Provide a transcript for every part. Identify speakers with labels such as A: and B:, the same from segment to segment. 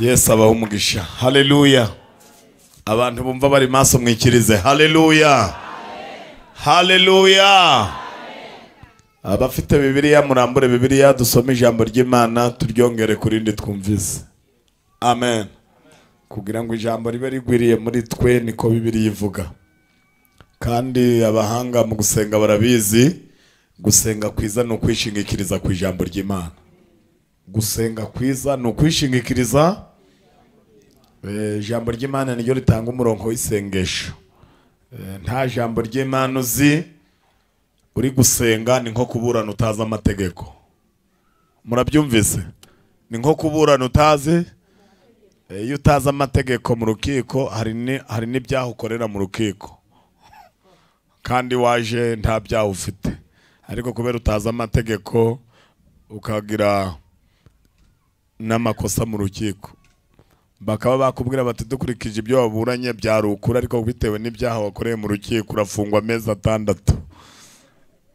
A: Yesu abahe umugisha. Haleluya. Abantu bumva bari maso mwikirize. Haleluya. Haleluya. Abafite Bibiliya murambure Bibiliya, dusome ijambo ry'Imana turyongere kurindi twumvise. Amen. Kugira ngo ijambo ribe rigwiriye muri twe niko Bibiliya ivuga. Kandi abahanga mu gusenga barabizi, gusenga kwiza ni ukwishingikiriza ku ijambo ry'Imana. Gusenga kwiza ni ukwishingikiriza ijambo ry'Imana, niryo ritanga umurongo w'isengesho. Nta jambo ry'Imana uzi uri gusenga ni nko kuburana utazi amategeko. Murabyumvise? Ni nko kuburana utazi. Iyo utazi amategeko mu rukiko hari n'ibyaha ukorera mu rukiko, kandi waje nta byaha ufite, ariko kubera utazi amategeko ukagira n'amakosa mu rukiko, bakaba bakubwira bati dukurikije ibyo waburanye byarukura, ariko bitewe n'ibyaha wakoreye mu rukiko urafungwa amezi 6,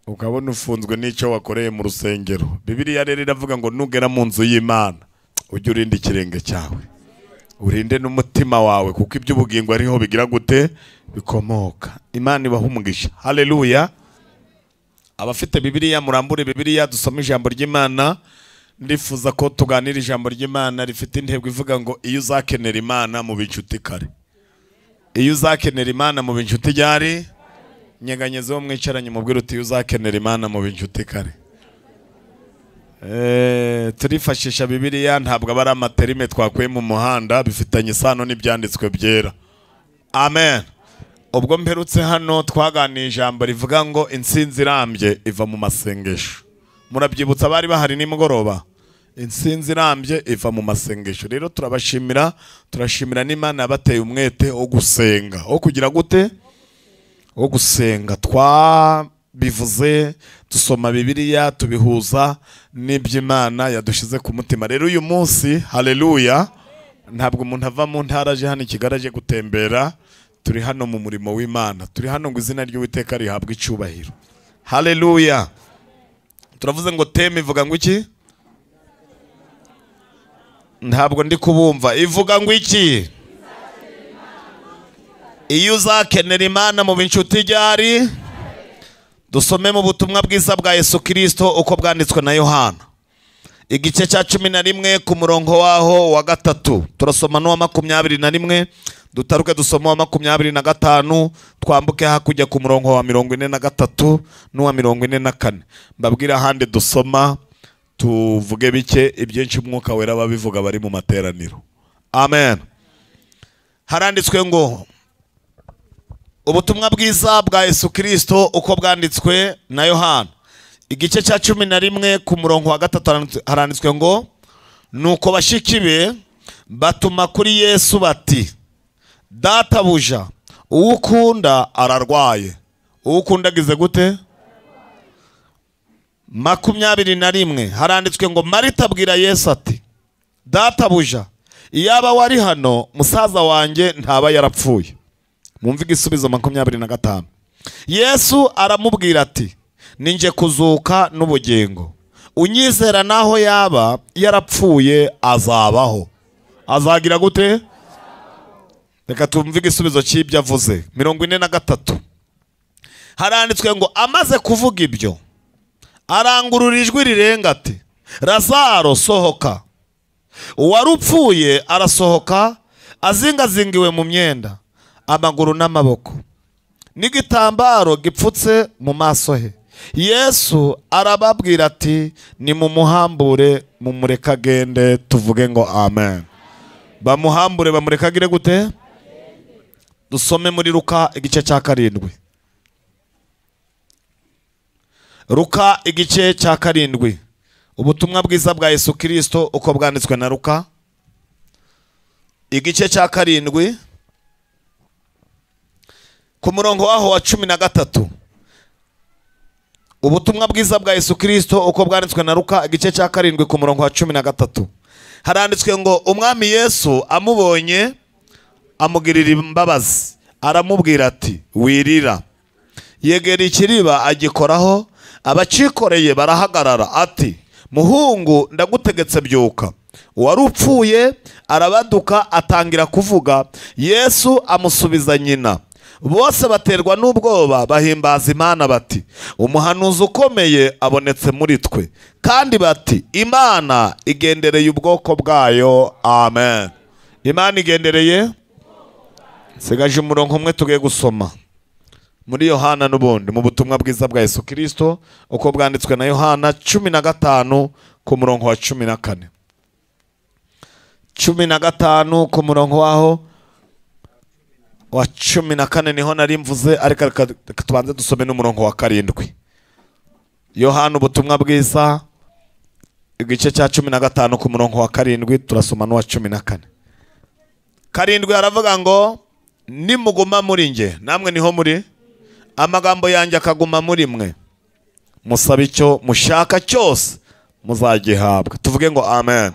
A: ukabona ufunzwe n'icyo wakoreye mu rusengero. Bibiliya rero iravuga ngo nugera mu nzu y'Imana ujye urinda ikirenge cyawe, urinde n'umutima wawe, kuko iby'ubugingo ariho bigira gute bikomoka. Imana ibahe umugisha. Haleluya. Abafite Bibiliya murambure Bibiliya, dusome ijambo ry'Imana. Ndifuza ko tuganira ijambo ry'Imana rifite intego ivuga ngo iyo uzakenera Imana mu binshuti kare. Iyo uzakenera Imana mu binshuti ryari? Nyeganyeze wo mwicaranye mubwira uti iyo uzakenera Imana mu binshuti kare. Turifashisha Bibiliya, ntabwo abari amaterime twakuye mu muhanda, bifitanye isano n'ibyanditswe byera. Amen. Ubwo mperutse hano twaganiye ijambo rivuga ngo intsinzi irambye iva mu masengesho. Murabyibutsa abari bahari nimugoroba? Intsinzi irambye iva mu masengesho. Rero turabashimira, turashimira n'Imana yabateye umwete wo gusenga. Wo kugira gute? Wo gusenga. Twabivuze, dusoma Bibiliya, tubihuza n'iby'Imana yadushize ku mutima. Rero uyu munsi, haleluya, ntabwo umuntu ava mu ntara aje hano i Kigali aje gutembera, turi hano mu murimo w'Imana. Turi hano ngo izina ry'Uwiteka rihabwe icyubahiro. Haleluya. Turavuze ngo teme ivuga ngo iki? Ntabwo ndi kubumva. Ivuga ngo iki? Iyo uzakenera Imana mu binshuti ryari? Dusome mu butumwa bwiza bwa Yesu Kristo uko bwanditswe na Yohana, igice cya 11 ku murongo waho wa 3. Turasoma n'uwa 21, dutaruke dusoma wa 25, twambuke hakujya ku murongo wa 43 n'uwa 44. Mbabwira ahandi dusoma tuvuge bike, ibyinshi Umwuka Wera babivuga bari mu materaniro. Amen. Haranditswe ngo ubutumwa bwiza bwa Yesu Kristo uko bwanditswe na Yohana, igice cya 11 ku murongo wa 3, haranditswe ngo nuko bashiki be batuma kuri Yesu bati databuja uwo ukunda ararwaye. Uwo ukunda agize gute? 21 haranditswe ngo Marita abwira Yesu ati databuja iyaba wari hano musaza wanjye ntaba yarapfuye. Mumve igisubizo 25. Yesu aramubwira ati ninje kuzuka n'ubugingo, unyizera naho yaba yarapfuye azabaho. Azagira gute? Reka tumve igisubizo cy'ibyo avuze. 43 haranditswe ngo amaze kuvuga ibyo arangurura ijwi rirenga ati Lazaro sohoka. Uwari upfuye arasohoka azingazingiwe mu myenda, amaguru n'amaboko, n'igitambaro gipfutse mu maso he. Yesu arababwira ati nimumuhambure mumureke agende. Tuvuge ngo amen. Bamuhambure bamureke agire gute? Dusome muri Luka igice cya 7. Luka igice cya 7. Ubutumwa bwiza bwa Yesu Kristo uko bwanditswe na Luka, igice cya 7 ku murongo waho wa 13. Ubutumwa bwiza bwa Yesu Kristo uko bwanditswe na Luka igice cya 7 ku murongo wa 13. Haranditswe ngo umwami Yesu amubonye amugirira imbabazi, aramubwira ati wirira. Yegera ikiriba agikoraho, abacikoreye barahagarara, ati muhungu ndagutegetse byuka. Uwari upfuye arabaduka atangira kuvuga. Yesu amusubiza nyina. Bose baterwa n'ubwoba bahimbaza Imana bati umuhanuzi ukomeye abonetse muri twe, kandi bati Imana igendereye ubwoko bwayo. Amen. Imana igendereye. Sigaje umurongo umwe tugiye gusoma muri Yohana n'ubundi mu butumwa bwiza bwa Yesu Kristo uko bwanditswe na Yohana 15 ku murongo wa 14. 15 ku murongo waho wa 14 niho nari mvuze, ariko tubanze dusome n'umurongo wa 7. Yohana ubutumwa bwiza igice cya 15 ku murongo wa 7 turasoma n'uwa 14. 7 aravuga ngo nimuguma muri nge namwe niho muri, amagambo yanjye akaguma muri mwe, musaba icyo mushaka cyose muzagihabwa. Tuvuge ngo amen.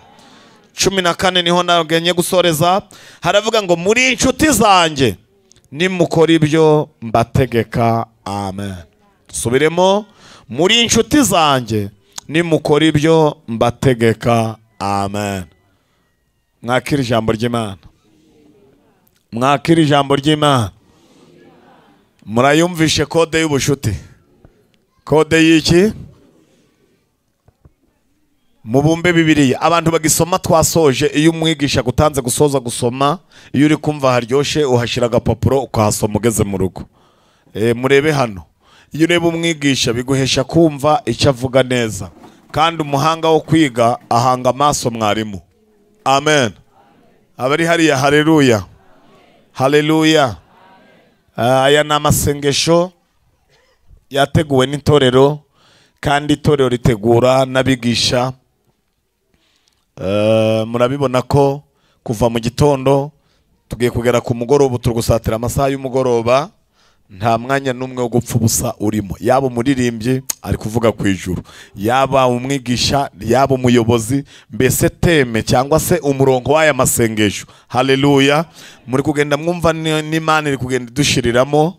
A: 14 niho nagenye gusoreza, haravuga ngo muri inshuti zanjye nimukora ibyo mbategeka. Amen. Subiremo, muri inshuti zanjye nimukora ibyo mbategeka. Amen. Mwakira ijambo ry'Imana. Mwakira ijambo ry'Imana. Murayumvishe kode y'ubushuti. Kode y'iki? Mubumbe Bibiliya. Abantu bagisoma twasoje, iyo umwigisha gutanze gusoza gusoma, iyo uri kumva haryoshe uhashira agapapuro ukahasoma ugeze mu rugo. Murebe hano. Iyo ureba umwigisha biguhesha kumva icyo avuga neza. Kandi umuhanga wo kwiga ahanga amaso mwarimu. Amen. Abari hariya haleluya. Haleluya. Aya ni amasengesho yateguwe n'itorero, kandi itorero ritegura n'abigisha. Murabibona ko kuva mu gitondo tugiye kugera ku mugoroba, turi gusatira amasaha y'umugoroba, nta mwanya n'umwe wo gupfa ubusa urimo. Yaba umuririmbyi ari kuvuga ku ijuru, yaba umwigisha, yaba umuyobozi, mbese teme cyangwa se umurongo w'aya masengesho. Haleluya. Muri kugenda mwumva n'Imana iri kugenda idushiriramo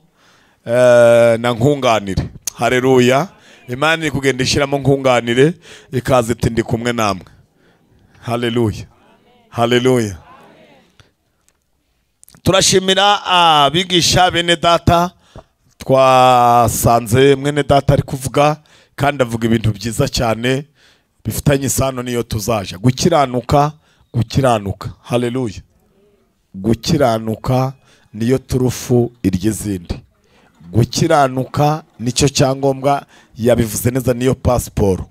A: na nkunganire. Haleluya. Imana iri kugenda ishiramo nkunganire, ikaza iti ndi kumwe namwe. Haleluya. Haleluya. Turashimira abigisha bene data. Twasanze mwene data ari kuvuga kandi avuga ibintu byiza cyane bifitanye isano niyo tuzaja. Gukiranuka, gukiranuka. Haleluya. Gukiranuka niyo turufu iry'izindi. Gukiranuka nicyo cyangombwa, yabivuze neza, niyo pasiporo.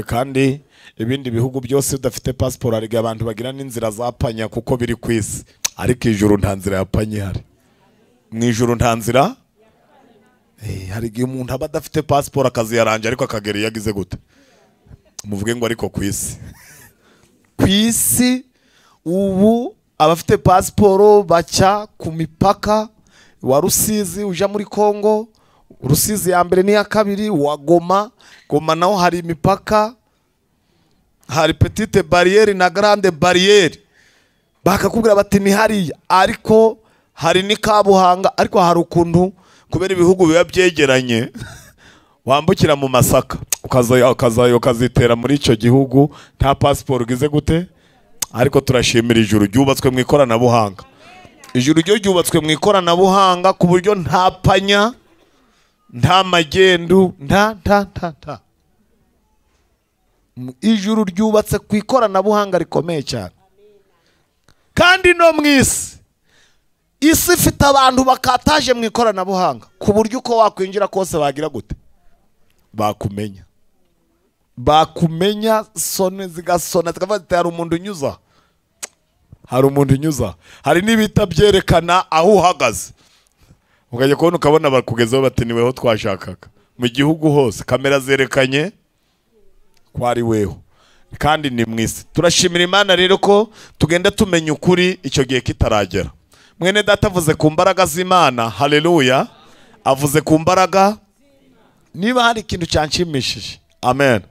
A: Kandi ibindi bihugu byose udafite pasiporo hari abantu bagira n'inzira zapanya kuko biri ku isi, ariko ijuru nta nzira yapanya ihari. Mu ijuru nta nzira. Hari igihe umuntu aba adafite pasiporo akazi yaranje ariko akagera iyo agize gute, muvuge ngo ariko ku isi. Ku isi ubu abafite pasiporo baca ku mipaka wa Rusizi uja muri Kongo, Rusizi ya mbere n'iya kabiri, wa Goma, Goma naho hari imipaka, hari petite barriere na grande barriere. Bakakubwira bati ni hariya, ariko hari ni Kabuhanga, ariko hari ukuntu kubera ibihugu biba byegeranye wambukira mu Masaka ukazayo ukazitera muri icyo gihugu nta pasiporo ugize gute. Ariko turashimira ijuru ryubatswe mu ikoranabuhanga. Ijuru ryo ryubatswe mu ikoranabuhanga ku buryo nta panya, nta magendu, nta nta nta nta. Ijuru ryubatse ku ikoranabuhanga rikomeye cyane. Kandi no mu isi, isi ifite abantu bakataje mu ikoranabuhanga ku buryo uko wakwinjira kose bagira gute, bakumenya. Bakumenya sone zigasona zikavuga ati hari umuntu unyuza, hari umuntu unyuza. Hari n'ibita byerekana aho uhagaze, ukajya kubona ukabona bakugezeho bati ni weho twashakaga. Mu gihugu hose kamera zerekanye ko ari weho, kandi ni mu isi. Turashimira Imana rero ko tugenda tumenya ukuri icyo gihe kitaragera. Mwene data avuze ku mbaraga z'Imana. Haleluya. Avuze ku mbaraga. Niba hari ikintu cyanshimishije, amen,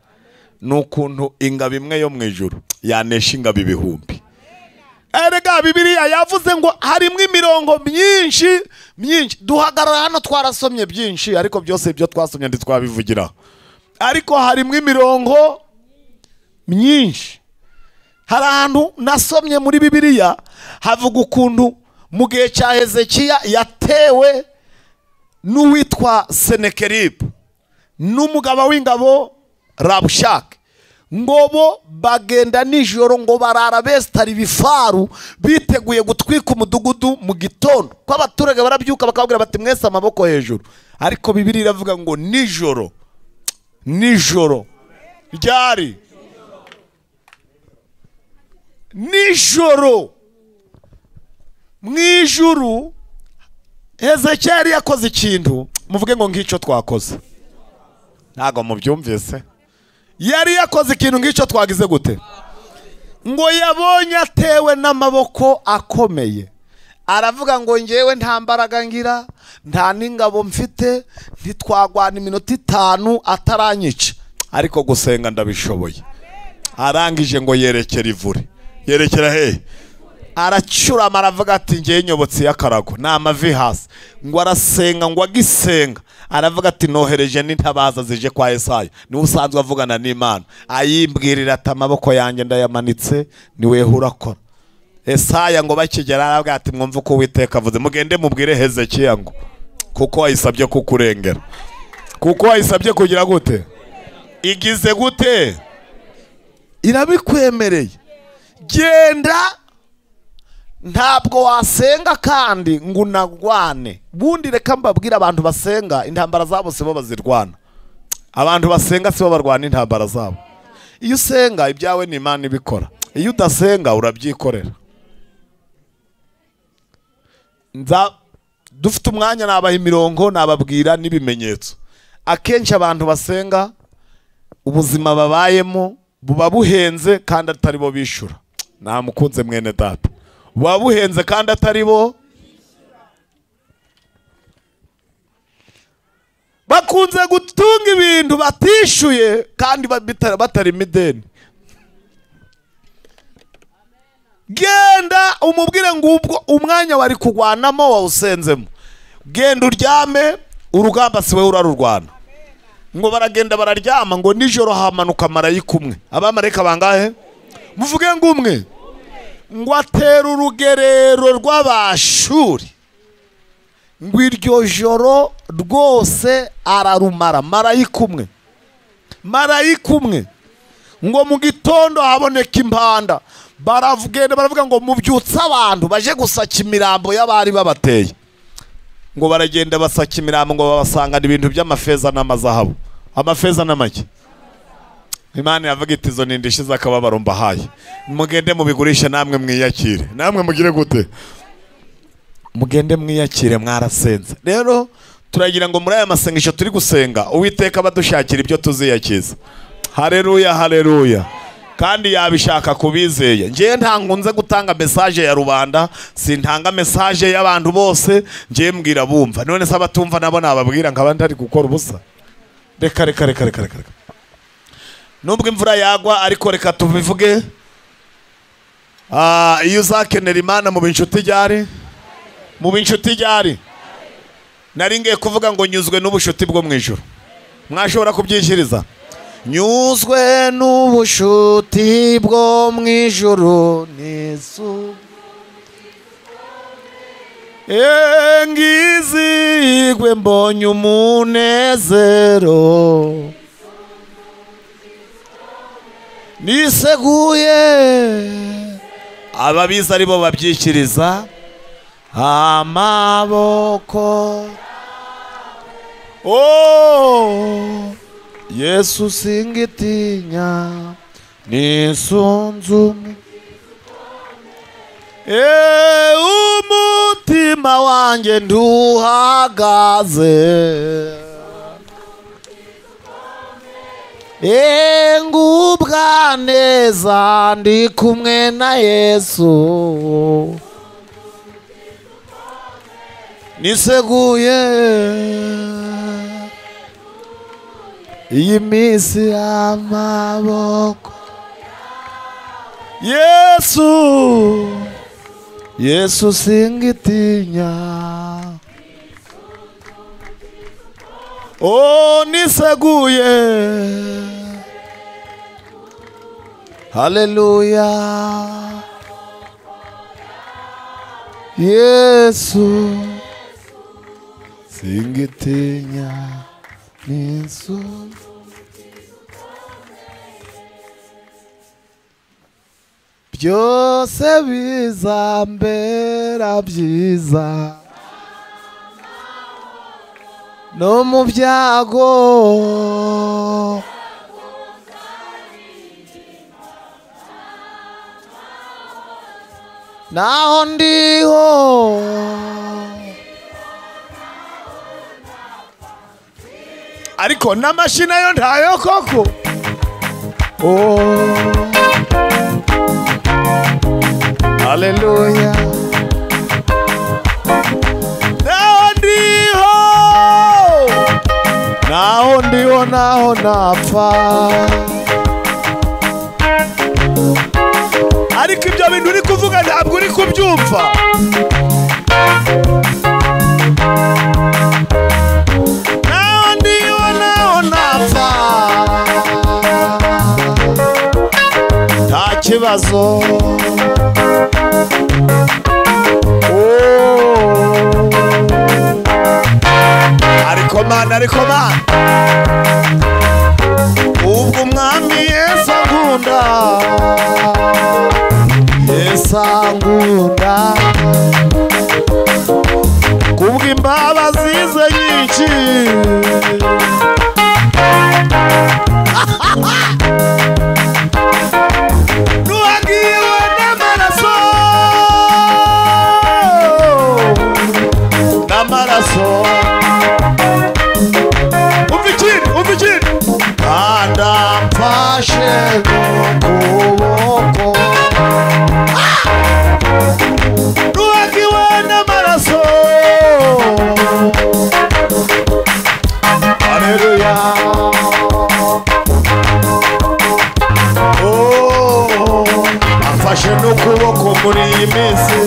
A: ni ukuntu ingabo imwe yo mu ijuru yanesha ingabo ibihumbi. Erega Bibiliya yavuze ngo harimo imirongo myinshi myinshi. Duhagarara hano twarasomye byinshi, ariko byose ibyo twasomye ntitwabivugira. Ariko harimo imirongo myinshi. Hari ahantu nasomye muri Bibiliya havuga ukuntu mu gihe cya Hezekiya yatewe n'uwitwa Senekeribu n'umugaba w'ingabo Rabushake, ngo bo bagenda nijoro ngo barara besitara ibifaru biteguye gutwika umudugudu mu gitondo, ko abaturage barabyuka bakababwira bati mwese amaboko hejuru. Ariko Bibiliya iravuga ngo nijoro, nijoro ryari nijoro mu ijuru Hezekiya yari yakoze ikintu, muvuge ngo ngicyo twakoze. Ntago mubyumvise. Yari yakoze ikintu ngicyo twagize gute? Ngo yabonye atewe n'amaboko akomeye, aravuga ngo ngewe nta mbaraga ngira, nta n'ingabo mfite, ntitwagwana iminota 5 ataranyica, ariko gusenga ndabishoboye. Arangije ngo yerekera ivure. Yerekera he? Aracurama aravuga ati ngewe nyobotse y'akarago ni amavi hasi. Ngo arasenga, ngo agisenga aravuga ati nohereje n'intabaza zije kwa Yesaya, niwe usanzwe avugana n'Imana, ayimbwirira ati amaboko yanjye ndayamanitse niwe urakora. Yesaya ngo bakigera aravuga ati mwumve uko Uwiteka avuze, mugende mubwire Hezekiya ngo kuko wayisabye kukurengera, kuko wayisabye kugira gute, igize gute, irabikwemereye. Genda, ntabwo wasenga kandi ngo unagwane. Bundi reka mbabwira, abantu basenga intambara zabo sibo bazirwana. Abantu basenga sibo barwana intambara zabo. Iyo usenga ibyawe ni Imana ibikora, iyo udasenga urabyikorera. Nza dufite umwanya nabaha imirongo, nababwira n'ibimenyetso. Akenshi abantu basenga ubuzima babayemo buba buhenze kandi atari bo bishura. Namukunze mwene data, buba buhenze kandi atari bo. Bakunze gutunga ibintu batishuye kandi batari imideni. Genda umubwire ngo ubwo umwanya wari kugwanamo wawusenzemo, genda uryame, urugamba siwe urarurwana. Ngo baragenda bararyama, ngo nijoro hamanuka marayika umwe. Abamarayika bangahe? Muvuge ngo umwe. Ngo atera urugerero rw'Abashuri, ngo iryo joro rwose ararumara. Marayika umwe, marayika umwe. Ngo mu gitondo haboneka impanda, baravugenda baravuga ngo mubyutse abantu baje gusaka imirambo y'abari babateye. Ngo baragenda basaka imirambo, ngo babasangana ibintu by'amafeza n'amazahabu. Amafeza n'amaki. Imana yavuga iti izo ni indishyi z'akababaro mbahaye, mugende mubigurishe namwe mwiyakire. Namwe mugire gute? Mugende mwiyakire, mwarasenze. Rero turagira ngo muri aya masengesho turi gusenga, Uwiteka abadushakira ibyo tuziyakiza. Haleluya, haleluya. Kandi yabishaka kubizeye. Ngewe ntangunze gutanga message ya rubanda, sintanga message y'abantu bose, ngewe mbwira bumva. None se abatumva nabo nababwira nkaba ntari gukora ubusa? Reka reka reka reka reka. Nubwo imvura yagwa ariko reka tubivuge. Iyo uzakenera Imana mu binshuti ryari? Mu binshuti ryari? Nari ngiye kuvuga ngo nyuzwe n'ubushuti bwo mu ijuru. Mwashobora kubyishyiriza? Nyuzwe n'ubushuti bwo mu ijuru nisu ngizigwe mbonye umunezero niseguye. Ababizi aribo babyikiriza amaboko. Oh Yesu singitinya nisunzumu umutima wanjye nduhagaze ngubwa neza ndi kumwe na Yesu niseguye iyi minsi y'amaboko. Yesu Yesu singitinya oh niseguye Haleluya. Yesu singitinya n'inzu. Byose bizambera byiza no mu byago. Naho ndiho
B: ariko n'amashina yo ntayo koko.
A: Oh, haleluya.
B: Naho ndiho,
A: naho ndiho, naho napfa.
B: Ariko ibyo bintu uri kuvuga ntabwo uri kubyumva. Naho ndiho, naho napfa,
A: nta kibazo.
B: Ariko mana, ariko mana, ubwo umwami Yesu ankunda,
A: Yesu ankunda,
B: kubw'imbabazi ze nyinshi. Nuhagiwe n'amaraso, n'amaraso. Umva ikindi, umva ikindi.
A: Kanda mfashe n'ukuboko.
B: Nuhagiwe n'amaraso.
A: Haleluya. Oh, amfashe n'ukuboko muri iyi minsi.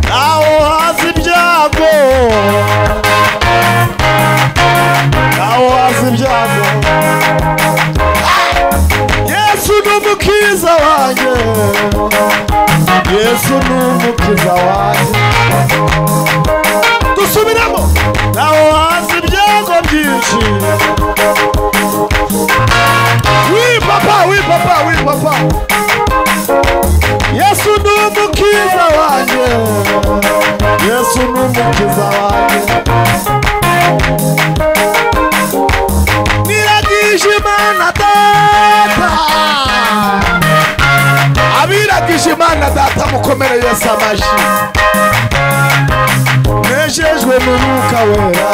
B: Naho haza ibyago, naho haza ibyago, Yesu ni umukiza wanjye,
A: Yesu ni umukiza wanjye.
B: Dusubiramo. Naho haza ibyago byinshi. Wi papa, wi papa, wi papa. Yesu ni umukiza wanjye,
A: Yesu ni umukiza wanjye.
B: Niragije Imana Data, abiragije Imana Data mukomere Yesu amashyi.
A: Nejejwe n'umwuka wera,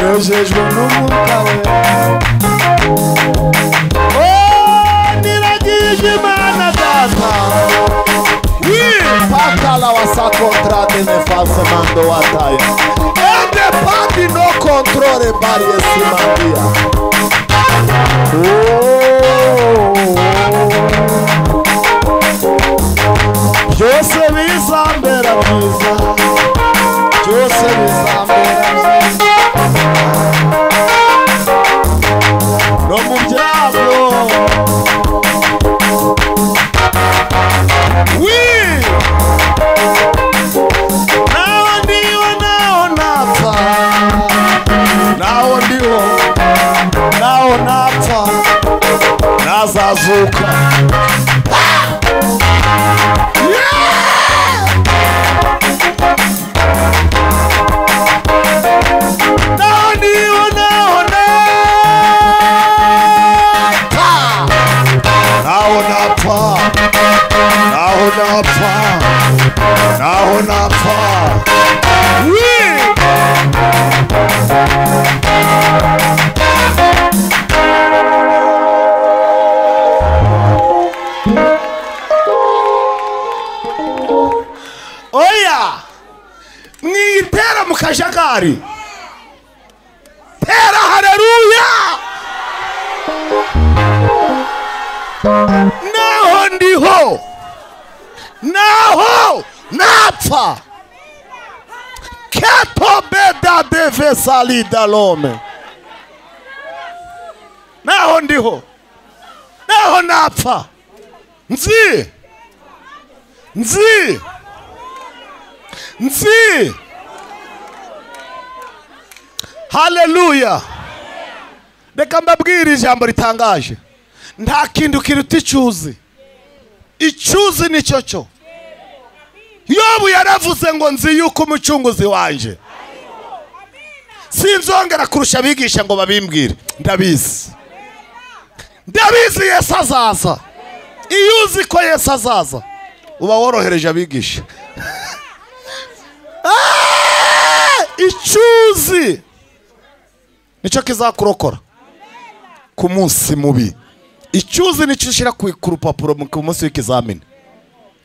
A: nejejwe n'umwuka wera.
B: Oh, niragije Imana Data.
A: Wi pakala wasa contrate ne false mando wataya. Ende pati no controle bari esimandia. Oh, byose bizambera byiza, byose bizambera byiza. No mu byago.
B: Wi naho ndiho, naho napfa,
A: naho ndiho, naho napfa, nazazuka.
B: Naho ndiho, naho napfa,
A: naho napfa, naho napfa, naho napfa.
B: Wi oya, mwitera mu kajagari. Tera haleluya. Naho ndiho, naho napfa. Keto beda deve salida lome. Naho ndiho,
A: napfa nzi nzi nzi. Haleluya. Reka mbabwire ijambo ritangaje. Nta kintu kiruta icyuzi. Icyuzi nicyo cyo. Yobu yaravuze ngo nzi yuko umucunguzi wanje. Sinzongera kurusha abigisha ngo babimbwire. Ndabizi. Ndabizi Yesu azaza. Iyo uzi ko Yesu azaza, uba worohereje abigisha. Icyuzi nicyo kizakurokora ku munsi mubi. Icyuzi nicyo ushyira ku rupapuro ku munsi w'ikizamini.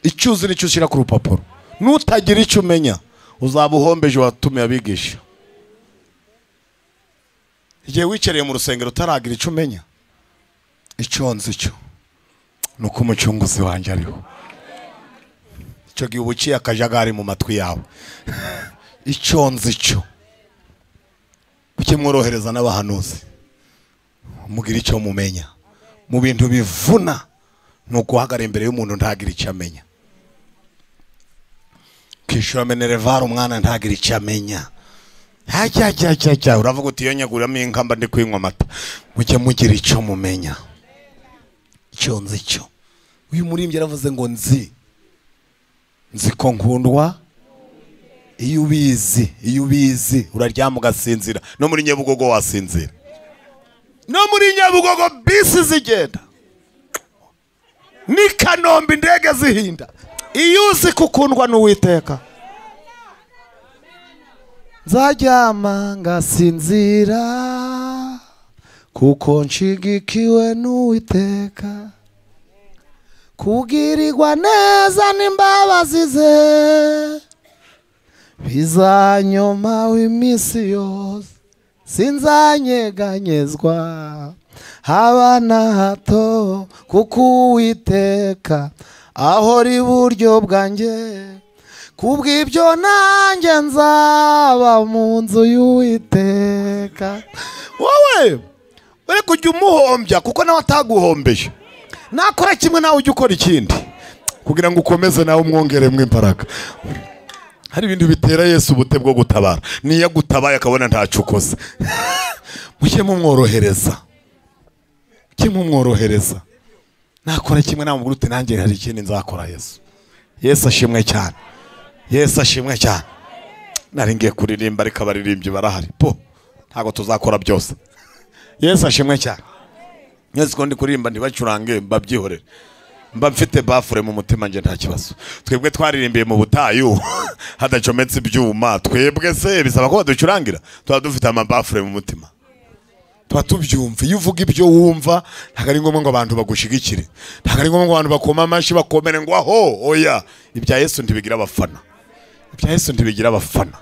A: Icyuzi nicyo ushyira ku rupapuro. Nutagira icyo umenya uzaba uhombeje watumiye abigisha. Igihe wicereye mu rusengero utaragira icyo umenya, icyo nzi cyo nuko umucunguzi wanjye ariho. Icyo gihe uba uciye akajagari mu matwi yawe. Icyo nzi cyo ukimworohereza n'abahanuzi mugira icyo mumenya. Mu bintu bivuna nuko uhagarara imbere y'umuntu ntagira icyo amenya. Kishura menerevare umwana ntagira icyo amenya. Hajya uravuga uti iyo nyaguramo inka mba ndi kwinywa amata. Mujye mugira icyo mumenya. Icyo nzi cyo. Uyu murimbyi yaravuze ngo nzi nzi ko nkundwa. Iyo ubizi, iyo ubizi uraryama ugasinzira. No muri Nyabugogo wasinzira. No muri Nyabugogo bisi zigenda. Ni Kanombe indege zihinda. Iyo uzi kukundwa n'Uwiteka. Nzaryama ngasinzira kuko nshigikiwe n'Uwiteka. Kugirirwa neza n'imbabazi ze bizanyoma w'iminsi yose, sinzanyeganyezwa haba na hato, kuko Uwiteka ahora iburyo bwanjye. Kubw'ibyo nanjye nzaba mu nzu y'Uwiteka. Wowe uri kujya umuhombya kuko nawe ataguhombeje. Nakora kimwe nawe ujya ukora ikindi kugira ngo ukomeze nawe umwongeremo imbaraga. Hari ibintu bitera Yesu ubute bwo gutabara. Niyo agutabaye akabona ntacyo ukoze. Mujye mumworohereza. Mujye mumworohereza. Nakora kimwe nawe umubwire uti nanjye hari ikindi nzakora Yesu. Yesu ashimwe cyane. Yesu ashimwe cyane. Nari ngiye kuririmba ariko abaririmbyi barahari. Po ntago tuzakora byose. Yesu ashimwe cyane. Yesu ko ndi kuririmba ntibacurange mbabyihorere. Mba mfite bafure mu mutima nje nta kibazo. Twebwe twaririmbiye mu butayu hadacometse ibyuma. Twebwe se bisaba ko baducurangira, tuba dufite amabafure mu mutima. Tuba tubyumva. Iyo uvuga ibyo wumva ntago ari ngombwa ngo abantu bagushigikire. Ntago ari ngombwa ngo abantu bakoma amashi bakomere ngo aho oya. Ibya Yesu ntibigira abafana. Ibya Yesu ntibigira abafana.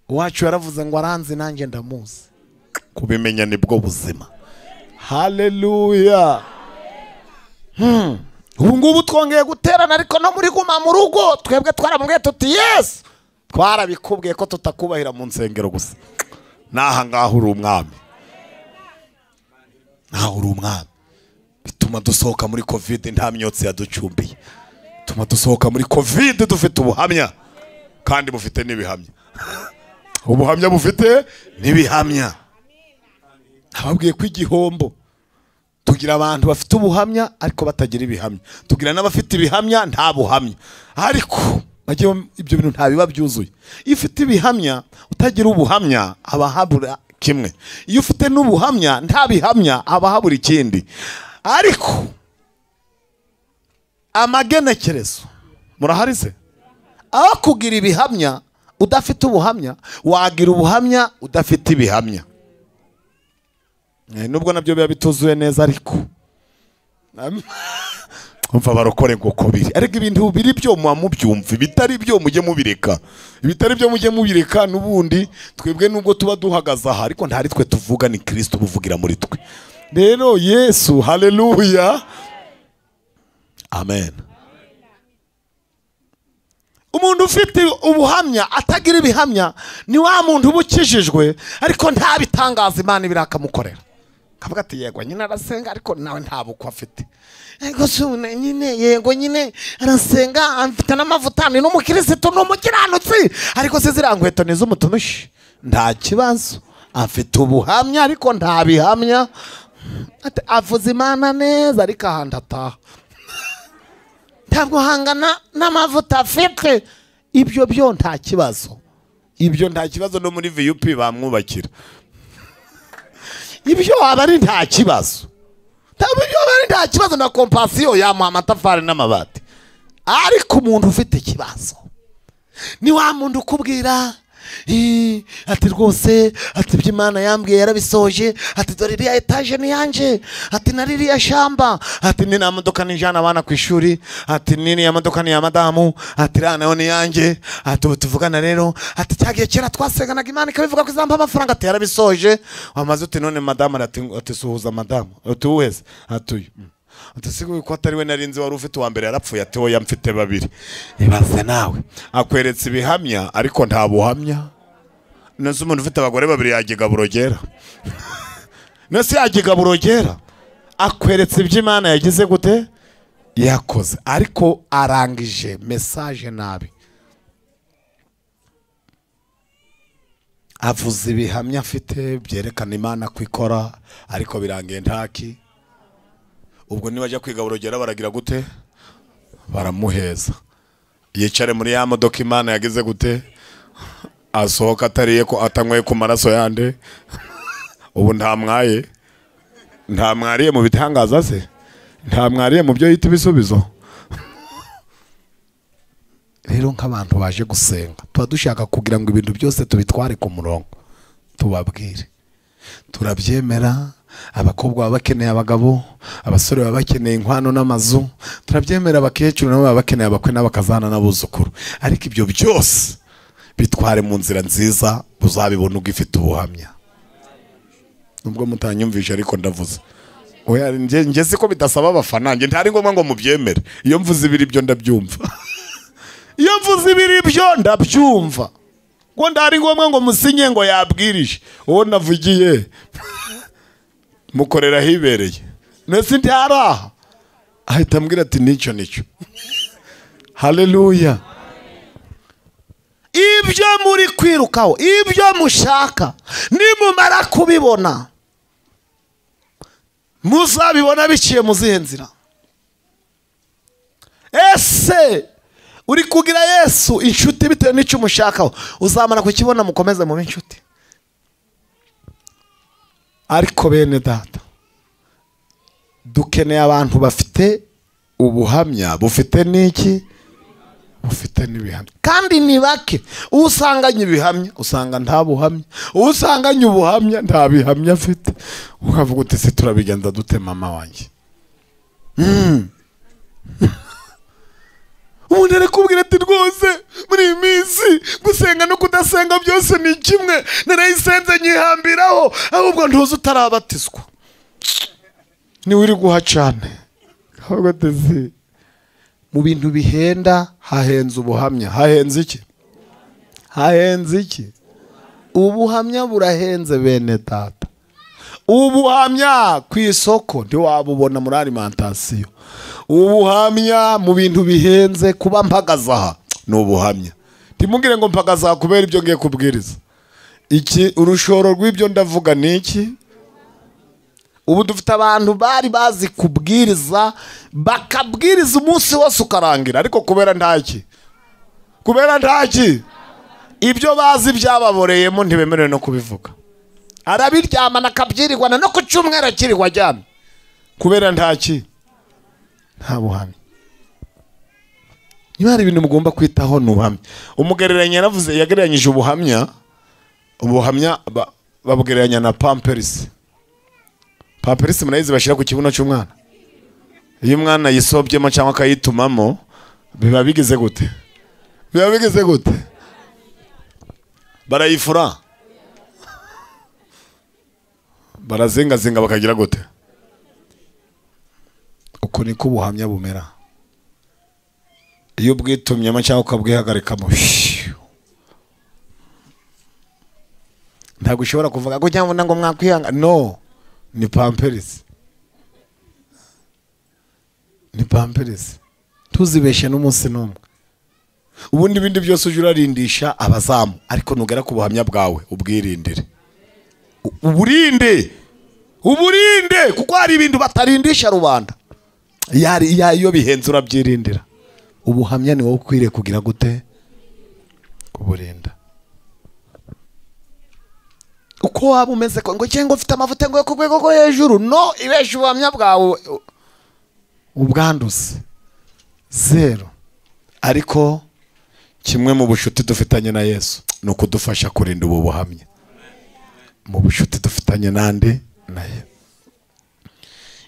A: Uwacu yaravuze ngo aranzi nanjye ndamuzi. Kubimenya nibwo buzima. Haleluya. Ubu ngubu twongeye guterana ariko no muri guma mu rugo twebwe twaramubwiye tuti Yesu twarabikubwiye ko tutakubahira mu nsengero gusa. Naha ngaho uri umwami. Naho uri umwami. Bituma dusohoka muri COVID nta myotsi yaducumbiye. Bituma dusohoka muri COVID dufite ubuhamya kandi bufite n'ibihamya. Ubuhamya bufite n'ibihamya. Ababwiye ko igihombo tugira abantu bafite ubuhamya ariko batagira ibihamya. Tugira n'abafite ibihamya nta buhamya. Ariko ibyo bintu nta biba byuzuye. Iyo ufite ibihamya utagira ubuhamya abahabura kimwe. Iyo ufite n'ubuhamya nta bihamya abahabura ikindi. Ariko amagenekerezo murahari se? Aho kugira ibihamya udafite ubuhamya, wagira ubuhamya udafite ibihamya. Nubwo nabyo biba bituzuye neza ariko umva barokore ngo ko biri. Ariko ibintu biri byo muba mubyumva, ibitari byo mujye mubireka. Ibitari byo mujye mubireka. Nubundi twebwe nubwo tuba duhagaze aha ariko ntari twe tuvuga, ni Kristo ubuvugira muri twe. Rero Yesu, haleluya, amen. Umuntu ufite ubuhamya atagira ibihamya ni wa muntu ubukijijwe ariko nta bitangaza Imana birakamukorera. Kavuga ati yego nyine arasenga ariko nawe nta bukwe afite. Ariko se nyine yego nyine arasenga afite n'amavuta ni n'umukirisitu n'umukiranutsi, ariko se ziriya nkweto ni iz'umutumishi. Nta kibazo, afite ubuhamya ariko nta bihamya. Avuze Imana neza ariko ahantu ataha ntabwo hangana n'amavuta afite. Ibyo byo nta kibazo, ibyo nta kibazo. No muri VUP bamwubakira ibyo aba ari nta kibazo, ntabwo ibyo aba ari nta kibazo. Na kompasiyo yamuha amatafari n'amabati. Ariko umuntu ufite ikibazo ni wa muntu ukubwira ati rwose, ati ibyo Imana yambwiye yarabisoje, ati dore iriya etaje ni yanje, ati na ririya shamba, ati ni na modoka nijana abana ku ishuri, ati nini ya modoka ni ya madamu, ati iriya nayo ni yanjye, ati ubu tuvugana rero, ati cyagiye kera twasenganaga Imana ikabivuga ko izampa amafaranga, ati yarabisoje. Wamaze uti none madamu, ati suhuza madamu, ati uwese, ati uyu, ati sigo ko atari we narinzi wari ufite uwa mbere yarapfuye, ati oya mfite babiri. Ibaze nawe, akweretse ibihamya ariko nta buhamya. Nese umuntu ufite abagore babiri yagiga burogera? Nese yagiga burogera? Akweretse ibyo Imana yagize gute yakoze, ariko arangije message nabi. Avuze ibihamya afite byerekana Imana kwikora, ariko birangiye ntaki. Ubwo niba ajya kwiga burogera baragira gute? Baramuheza. Yicare muri ya modoka Imana yagize gute? Asohoka atariye ko atanyweye ku maraso yande. Ubu nta mwaye, nta mwariye mu bitangaza se, nta mwariye mu byo yita ibisubizo. Rero nk'abantu baje gusenga tuba dushaka kugira ngo ibintu byose tubitware ku murongo, tubabwire turabyemera. Abakobwa baba bakeneye abagabo, abasore baba bakeneye inkwano n'amazu, turabyemera. Abakecuru nabo baba bakeneye abakwe n'abakazana n'abuzukuru, ariko ibyo byose bitware mu nzira nziza, uzabibona ugifite ubuhamya. Nubwo mutanyumvisha ariko ndavuze. Oya nge siko bidasaba abafana, nge ntari ngombwa ngo mubyemere. Iyo mvuze ibiri byo ndabyumva. Iyo mvuze ibiri byo ndabyumva. Ngo ndari ngombwa ngo musinye ngo yabwirije. Uwo navugiye mukorera hibereye. Nese ntaraha. Ahita ambwira ati nicyo nicyo. Haleluya. Ibyo muri kwirukaho, ibyo mushaka, nimumara kubibona muzabibona biciye mu zihe nzira? Ese uri kugira Yesu inshuti bitewe n'icyo umushakaho, uzamara kukibona mukomeze mu inshuti. Ariko bene data, dukeneye abantu bafite ubuhamya, bufite n'iki, bufite n'ibihamya. Kandi ni bake. Usanganye ibihamya usanga nta buhamya, usanganye ubuhamya nta bihamya afite. Ukavuga uti se turabigenza dute mama wanjye? Umuntu arakubwira ati rwose muri iyi minsi gusenga no kudasenga byose ni kimwe, narayisenze nyihambiraho, ahubwo ntuzi utarabatizwa niwe uri guha cyane. Ahubwo ati mu bintu bihenda hahenze ubuhamya. Hahenze iki? Hahenze iki? Ubuhamya burahenze bene data. Ubuhamya ku isoko ntiwabubona muri alimentation. Ubuhamya mu bintu bihenze, kuba mpagaze aha ni ubuhamya. Ntimugire ngo mpagaze aha kubera ibyo ngiye kubwiriza. Iki urushoro rw'ibyo ndavuga ni iki? Ubu dufite abantu bari bazi kubwiriza, bakabwiriza umunsi wose ukarangira, ariko kubera ntaki, kubera ntaki, ibyo bazi byababoreyemo ntibemerewe no kubivuga. Arabiryamana akabyirirwana no ku cyumweru akirirwa aryamye, kubera ntaki, nta buhamya. Niba hari ibintu mugomba kwitaho ni ubuhamya. Umugereranya yaravuze, yagereranyije ubuhamya, ubuhamya babugereranya na pamperisi. Pamperisi murayizi bashyira ku kibuno cy'umwana. Iyo umwana yisobyemo cyangwa akayitumamo biba bigize gute? Biba bigize gute? Barayifura, barazingazinga bakagira gute? Uko niko ubuhamya bumera. Iyo ubwitumyemo cyangwa ukabwihagarikamo, ntabwo ushobora kuvuga ko cyangwa ngo mwakwihanga. No, Ni pamperisi, ni pamperisi, tuzibeshe n'umunsi n'umwe. Ubundi ibindi byose uje urarindisha abazamu, ariko nugera ku buhamya bwawe ubwirindire, uburinde, uburinde, kuko hari ibintu batarindisha rubanda. Yari iyo bihenze urabyirindira. Ubuhamya ni wowe ukwiriye kugira gute? Kuburinda. Uko waba umeze ngo cyangwa ufite amavuta ngo ku rwego rwo hejuru, no ibesha ubuhamya bwawe ubwanduze zero. Ariko kimwe mu bushuti dufitanye na Yesu ni ukudufasha kurinda ubu buhamya. Mu bushuti dufitanye nande naye.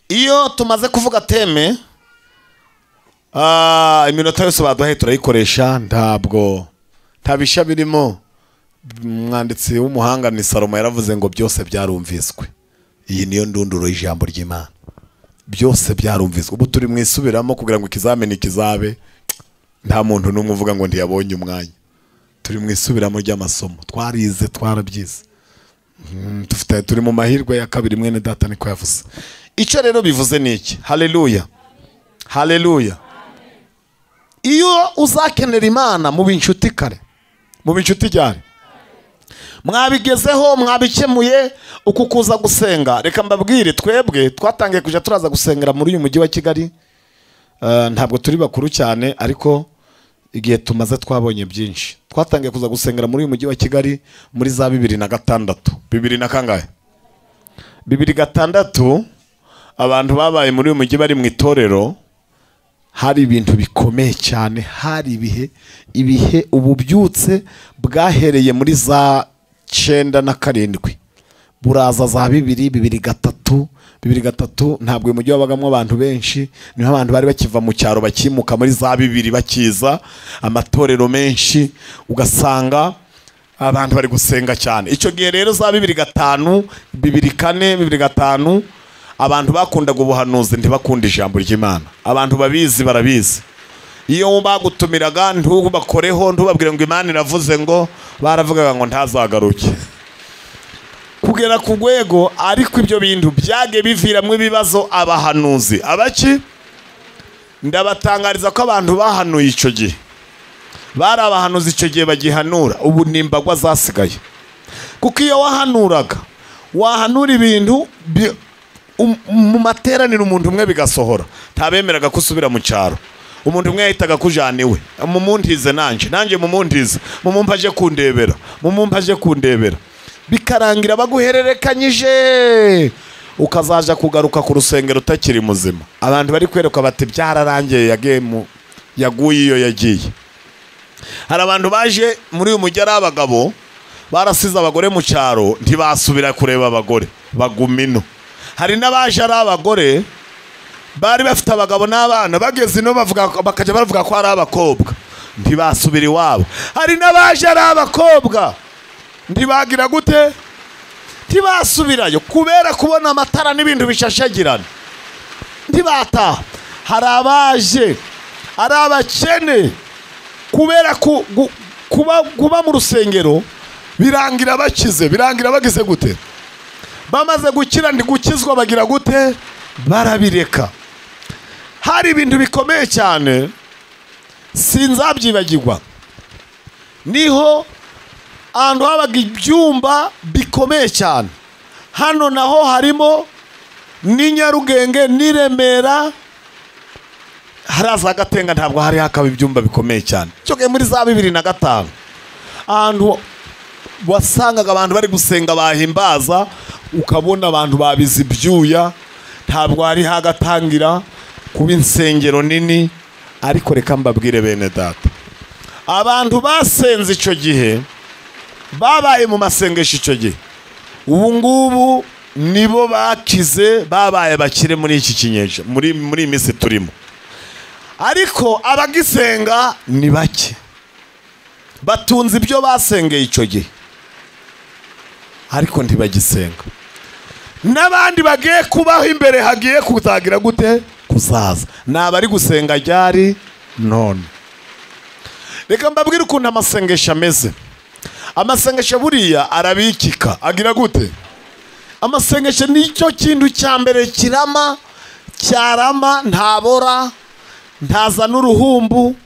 A: Iyo tumaze kuvuga teme, iminota yose baduhaye turayikoresha, ntabwo ntabisha birimo. Umwanditsi w'umuhanga ni Salomo yaravuze ngo byose byarumviswe. Iyi niyo ndunduro y'ijambo ry'Imana. Byose byarumviswe. Ubu turi mu isubiramo kugira ngo ikizamini kizabe, nta muntu n'umwe uvuga ngo ntiyabonye umwanya. Turi mu isubiramo ry'amasomo, twarize, twarabyize. Dufite, turi mu mahirwe ya kabiri, mwene data niko yavuze. Icyo rero bivuze ni iki? Haleluya, haleluya. Iyo uzakenera Imana mu binshuti kare, mu binshuti cyane, mwabigezeho, mwabikemuye. Uku kuza gusenga, reka mbabwire, twebwe twatangiye kuja turaza gusengera muri uyu mujyi wa Kigali. Ntabwo turi bakuru cyane, ariko igihe tumaze twabonye byinshi. Twatangiye kuza gusengera muri uyu mujyi wa Kigali muri za 2006. Bibiri na kangahe? 2006. Abantu babaye muri uyu mujyi bari mu itorero, hari ibintu bikomeye cyane. Hari ibihe ububyutse bwahereye muri za 97 buraza za 2000, 2003, 2003. Ntabwo uyu mujyi wabagamo abantu benshi, niho abantu bari bakiva mu cyaro bakimuka muri za 2000 bakiza amatorero menshi, ugasanga abantu bari gusenga cyane. Icyo gihe rero za 2005, 2004, 2005, abantu bakundaga ubuhanuzi ntibakunda ijambo ry'Imana. Abantu babizi barabizi. Iyo bagutumiraga ntubakoreho, ntubabwire ngo Imana iravuze ngo, baravugaga ngo ntazagaruke. Kugera ku rwego, ariko ibyo bintu byage biviramwe ibibazo abahanuzi. Abaki? Ndabatangariza ko abantu bahanuye icyo gihe, bari abahanuzi icyo gihe bagihanura, ubu nimbagwa zasigaye. Kuko iyo wahanuraga, wahanura ibintu mu materaniro umuntu umwe bigasohora, ntabemeraga ko usubira mu cyaro. Umuntu umwe yahitaga kujana iwe, mumuntize nanje, nanjye mumuntize, mumumpa aje kundebera, mumumpa aje kundebera, bikarangira baguhererekanyije, ukazaja kugaruka ku rusengero utakiri muzima. Abantu bari kwereka bati byararangiye, yaguye iyo yagiye. Hari abantu baje muri uyu mujyi ari abagabo, barasize abagore mu cyaro, ntibasubira kureba abagore, baguma ino. Hari n'abaje ari abagore bari bafite abagabo n'abana, bageze ino bavuga, bakajya bavuga ko ari abakobwa, ntibasubira iwabo. Hari n'abaje ari abakobwa, ntibagira gute? Ntibasubirayo kubera kubona amatara n'ibintu bishashagirana, ntibataha. Hari abaje ari abakene kubera kuba mu rusengero, birangira bakize, birangira bagize gute? Bamaze gukira ntigukizwa bagira gute? Barabireka. Hari ibintu bikomeye cyane sinzabyibagirwa. Niho ahantu habaga ibyumba bikomeye cyane. Hano naho harimo ni Nyarugenge ni Remera, haraza Gatenga, ntabwo hari hakaba ibyumba bikomeye cyane. Cyo muri za 2005 ahantu wasangaga abantu bari gusenga bahimbaza, ukabona abantu babize ibyuya, ntabwo hari hagatangira kuba insengero nini. Ariko reka mbabwire bene data, abantu basenze icyo gihe, babaye mu masengesho icyo gihe, ubu ngubu nibo bakize, babaye bakire muri iki kinyejana, muri iyi minsi turimo. Ariko abagisenga ni bake, batunze ibyo basengeye icyo gihe, ariko ntibagisenga. N'abandi bagiye kubaho imbere hagiye kuzagira gute? Kuzaza. Nabari gusenga ryari none. Reka mbabwire ukuntu amasengesho ameze. Amasengesho buriya arabikika, agira gute? Amasengesho nicyo kintu cya mbere kirama, cyarama, ntabora, ntazana uruhumbu,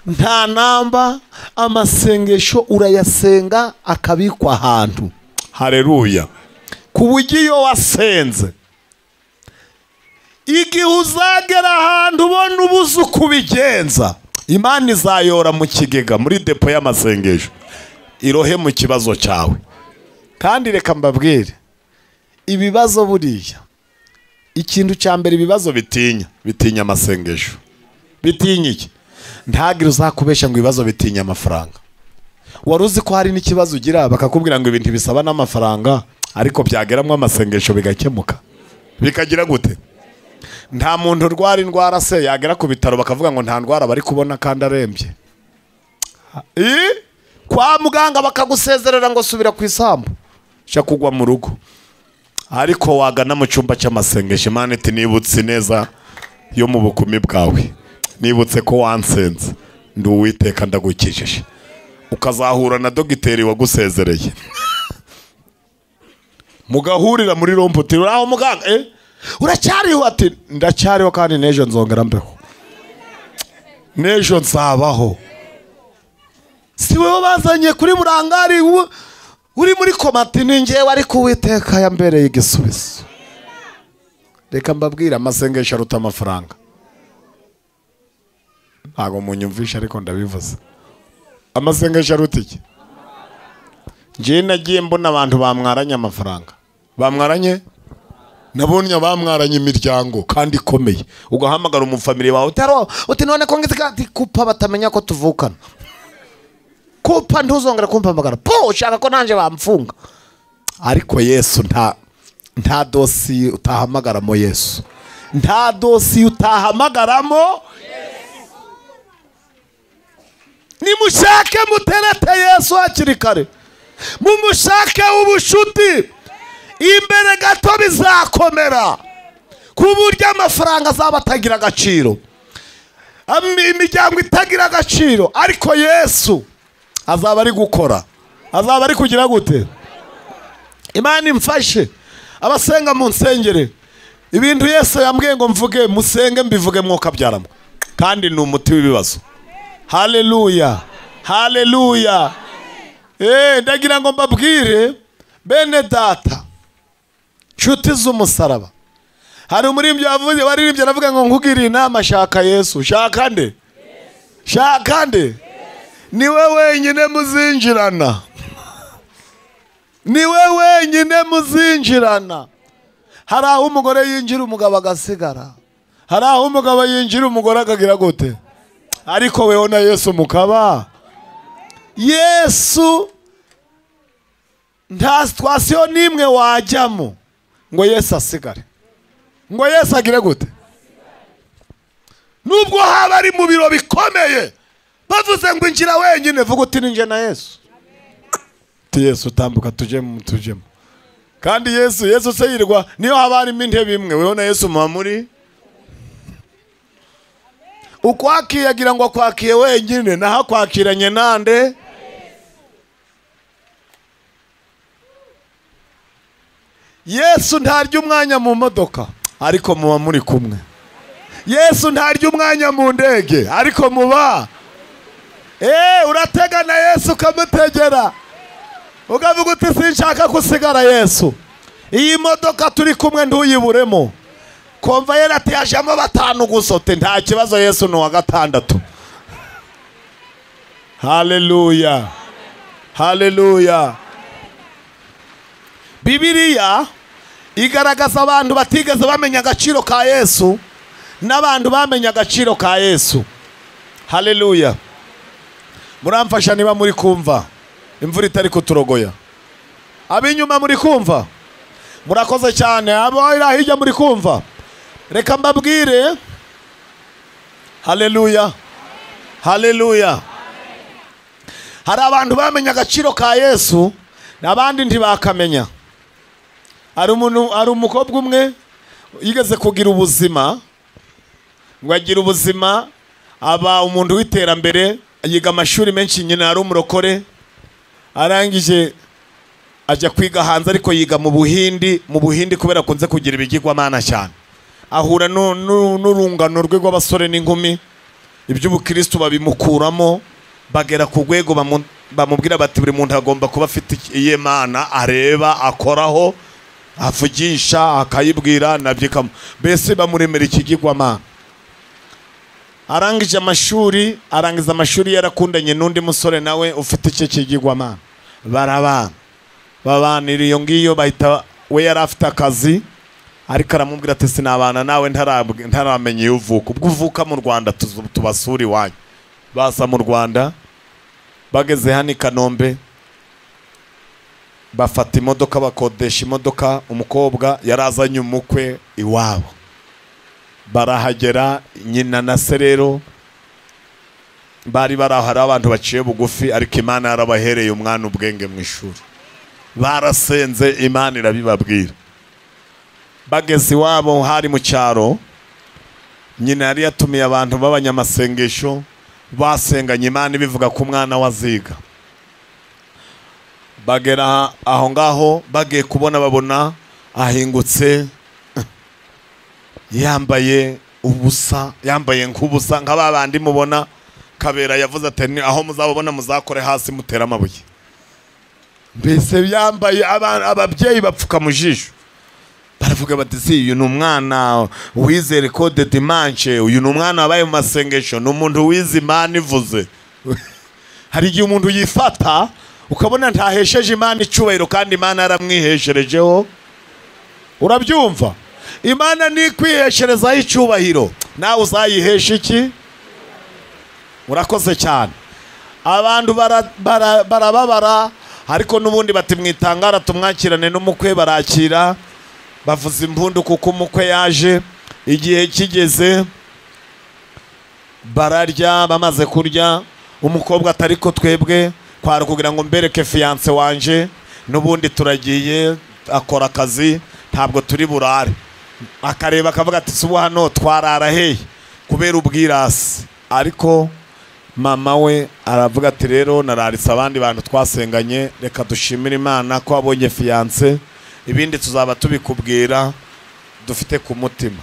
A: nta namba. Amasengesho urayasenga akabikwa ahantu. Haleluya. Ku buryo iyo wasenze, igihe uzagera ahantu ubona ubuze uko ubigenza, Imana izayora mu kigega, muri depo y'amasengesho, irohe mu kibazo cyawe. Kandi reka mbabwire, ibibazo buriya, ikintu cya mbere ibibazo bitinya, bitinya amasengesho. Bitinya iki? Ntagire uzakubesha ngo ibibazo bitinya amafaranga. Wari uzi ko hari n'ikibazo ugira bakakubwira ngo ibintu bisaba n'amafaranga, ariko byageramo amasengesho bigakemuka. Bikagira gute? Nta muntu urwara indwara se yagera ku bitaro bakavuga ngo nta ndwara bari kubona kandi arembye. Kwa muganga bakagusezerera ngo subira ku isambu, sha kugwa mu rugo. Ariko wagana mu cyumba cy'amasengesho, Imana iti nibutse neza yo mu bukumi bwawe, nibutse ko wansenze, ndi Uwiteka ndagukijije. Ukazahura na dogiteri wagusezereye, mugahurira muri romputi, uraho muganga, uracyariho? Ati ndacyariho kandi n'ejo nzongera mbeho, n'ejo nzabaho. Si wowe bazanye kuri burangari uri muri komati, ni njyewe, ariko Uwiteka yambereye igisubizo. Reka mbabwire, amasengesho aruta amafaranga. Ntago munyumvisha ariko ndabivuze. Amasengesho aruta iki? Njye nagiye mbona abantu bamwaranye amafaranga, bamwaranye, nabonye bamwaranye imiryango kandi ikomeye. Ugahamagara umufamili wawe utaro, uti none ko ngize kupa batamenya ko tuvukana, kupa ntuzongera kumpamagara, po ushaka ko nanje bamfunga. Ariko Yesu nta dosiye utahamagaramo Yesu, nta dosiye utahamagaramo. Nimushake muterete Yesu hakiri kare, mumushake ubushuti, imbere gato bizakomera, ku buryo amafaranga azaba atagira agaciro, imiryango itagira agaciro, ariko Yesu azaba ari gukora, azaba ari kugira gute? Imana imfashe abasenga mu nsengere, ibintu Yesu yambwiye ngo mvuge, musenge mbivuge mwokabyaramo, kandi ni umuti w'ibibazo. Haleluya, haleluya. Ndagira ngo mbabwire bene data, nshuti z'umusaraba, hari umuririmbyi wavuze, waririmbye aravuga ngo nkugiriye inama, shaka Yesu. Shaka nde? Shaka nde? Niwe wenyine muzinjirana, niwe wenyine muzinjirana. Hari aho umugore yinjira umugabo agasigara, hari aho umugabo yinjira umugore akagira gute? Ariko wewe na Yesu mukaba. Yesu nta situation nimwe wajyamo ngo Yesu asigare, ngo Yesu agire gute? Nubwo haba ari mu biro bikomeye, bavuze ngo injira wenyine, vuga uti ninjye na Yesu. Ti Yesu tambuka tujemo, tujemo. Kandi Yesu se yirwa, niyo haba harimo intebe imwe, wewe na Yesu muba muri. Ukwakiye agira ngo akwakiye wenyine, naho akwakiranye nande? Yesu ntarya umwanya mu modoka, ariko muba muri kumwe. Yesu ntarya umwanya mu ndege, ariko muba. Uratega na Yesu ukamutegera, ukavuga uti sinshaka gusigara Yesu, iyi modoka turi kumwe ntuyiburemo. Konvayeri ati yajemo batanu gusa, uti nta kibazo, Yesu ni uwa gatandatu. Haleluya, haleluya. Bibiliya igaragaza abantu batigeze bamenya agaciro ka Yesu n'abantu bamenya agaciro ka Yesu. Haleluya. Muramfasha niba muri kumva, imvura itari kuturogoya. Abinyuma muri kumva, murakoze cyane. Abo hirya muri kumva, reka mbabwire. Haleluya, haleluya. Hari abantu bamenya agaciro ka Yesu n'abandi ntibakamenya. Hari umuntu, hari umukobwa umwe yigeze kugira ubuzima, ngo agira ubuzima, aba umuntu w'iterambere, yiga amashuri menshi, nyina ari umurokore. Arangije Ajya kwiga hanze, ariko yiga mu Buhindi. Mu Buhindi kubera akunze kugira ibigirwamana cyane, ahura n'urungano rwe rw'abasore n'inkumi, iby'ubukristo babimukuramo, bagera ku rwego bamubwira bati buri muntu agomba kuba afite iye Mana areba, akoraho, avugisha, akayibwira nabyikamo, mbese bamuremera ikigirwamana. Arangije amashuri, arangiza amashuri yarakundanye n'undi musore nawe ufite icyo kigirwamana, barabana, babanira iyo ngiyo. Bahita we yari afite akazi, ariko aramubwira ati sinabana nawe ntaramenya iyo uvuka, ubwo uvuka mu Rwanda tubasura iwanyu. Baza mu Rwanda, bageze hano i Kanombe, bafata imodoka, bakodesha imodoka. Umukobwa yarazanye umukwe iwabo, barahagera. Nyina na se rero bari barahari, abantu baciye bugufi, ariko Imana yarabahereye umwana ubwenge mu ishuri, barasenze Imana irabibabwira. Bageze iwabo hari mu cyaro, nyina yari yatumiye abantu b'abanyamasengesho, basenganye Imana ibivuga ko umwana waziga. Bagera aho ngaho, bagiye kubona babona ahingutse yambaye ubusa, yambaye nk'ubusa nka babandi mubona Kabera yavuze ati aho muzababona muzakore hasi mutera amabuye. Mbese yambaye, ababyeyi bapfuka mu jisho, baravuga bati si uyu ni umwana wizere code dimanche, uyu ni umwana wabaye mu masengesho, ni umuntu wize Imana ivuze. Hari igihe umuntu yifata ukabona ntahesheje Imana icyubahiro, kandi Imana yaramwihesherejeho. Urabyumva? Imana ni kwihesherezaho icyubahiro, nawe uzayihesha iki? Murakoze cyane. Abantu barababara, ariko n'ubundi bati mwitangara tumwakirane n'umukwe. Barakira, bavuza impundu kuko umukwe yaje. Igihe kigeze bararya, bamaze kurya umukobwa atari ko twebwe kwari kugira ngo mbereke fiance wanje, n'ubundi turagiye, akora akazi ntabwo turi burare. Akareba akavuga ati subu hano twarara hehe kubera ubwirasi. Ariko mama we aravuga ati rero nararitse abandi bantu twasenganye, reka dushimire Imana ko abonye fiance, ibindi tuzaba tubikubwira dufite ku mutima.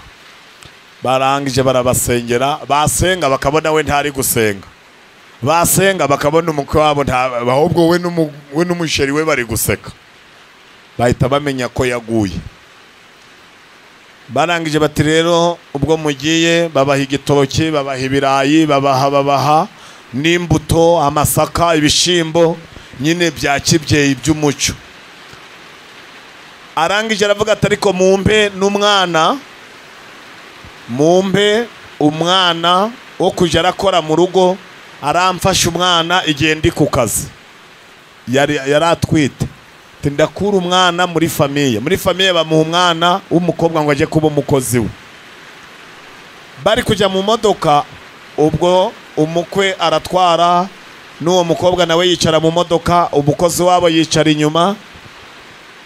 A: Barangije barabasengera, basenga bakabona we ntari gusenga, basenga bakabona umukwe wabo ahubwo we n'umusheri we bari guseka, bahita bamenya ko yaguye. Barangije bati rero ubwo mugiye, babaha igitoki, babaha ibirayi, babaha n'imbuto, amasaka, ibishimbo, nyine bya kibyeyi by'umuco. Arangije aravuga ati ariko mumpe n'umwana, mumpe umwana wo kujya arakora mu rugo, aramfasha umwana igihe ndi ku kazi. Yari atwite. Ndakura umwana muri famiye, muri famiye bamuha umwana w'umukobwa ngo ajye kuba umukozi we. Bari kujya mu modoka, ubwo umukwe aratwara n'uwo mukobwa nawe yicara mu modoka, umukozi wabo yicara inyuma.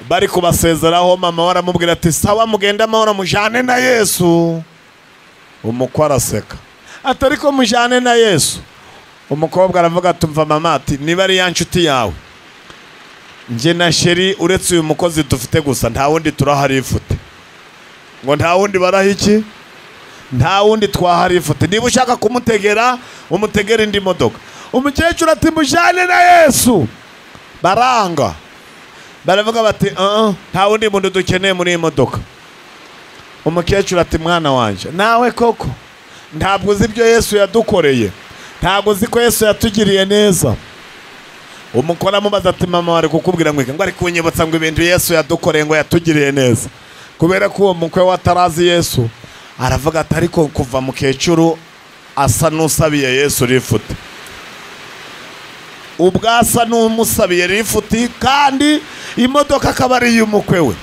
A: Bari kubasezeraho, mama we aramubwira ati sawa mugende amahoro mujane na Yesu. Umukwe araseka ati ariko mujane na Yesu. Umukobwa aravuga ati umva mama, ati niba ari ya nshuti yawe, njye na sheri uretse uyu mukozi dufite gusa nta wundi turahari ifute. Ngo nta wundi baraha iki? Nta wundi twahari ifute. Niba ushaka kumutegera umutegera indi modoka. Umukecuru ati mujane na Yesu. Baranga, baravuga bati nta wundi muntu dukeneye muri iyi modoka. Umukecuru ati mwana wanje nawe koko ntabwo uzi ibyo Yesu yadukoreye, ntabwo uzi ko Yesu yatugiriye neza. Umukora amubaza ati mama wari kukubwira ngo ari kunyibutsa ngo ibintu Yesu yadukoreye ngo yatugiriye neza. Kubera ko uwo mukwe watarazi Yesu, aravuga ati ariko kuva mukecuru asa n'usabiye Yesu rifuti, ubwo asa n'umusabiye rifuti, kandi imodoka akaba ari iy'umukwe we,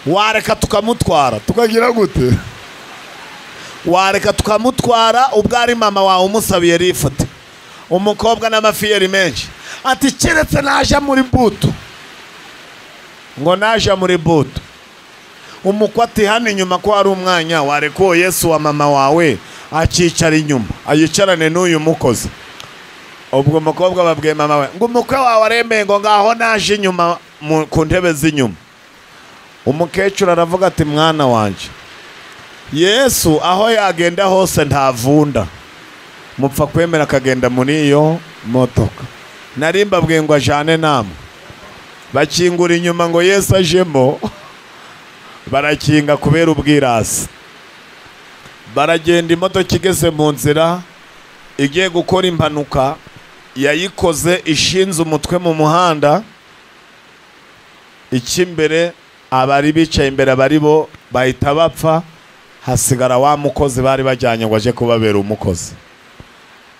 A: wareka tukamutwara tukagira gute? Wareka tukamutwara ubwo ari mama wawe umusabiye rifuti. Umukobwa n'amafiyeri menshi ati keretse naje muri buto, ngo naje muri buto. Umukwe ati hano inyuma ko hari umwanya, wareka uwo Yesu wa mama wawe akicara inyuma, ayicarane n'uyu mukozi. Ubwo umukobwa babwiye mama we ngo umukwe wawe aremeye, ngo ngaho naje inyuma ku ntebe z'inyuma. Umukecuru aravuga ati mwana wanje, Yesu aho yagenda hose ntavunda, mupfa kwemera akagenda muri iyo modoka. Nari mbabwiye ngo ajane namwe. Bakingura inyuma ngo Yesu ajemo, barakinga kubera ubwirasi. Baragenda, imodoka igeze mu nzira igiye gukora impanuka, yayikoze ishinze umutwe mu muhanda. Icy'imbere abari bicaye imbere abari bo bahita bapfa, hasigara wa mukozi bari bajyanye ngo aje kubabera umukozi.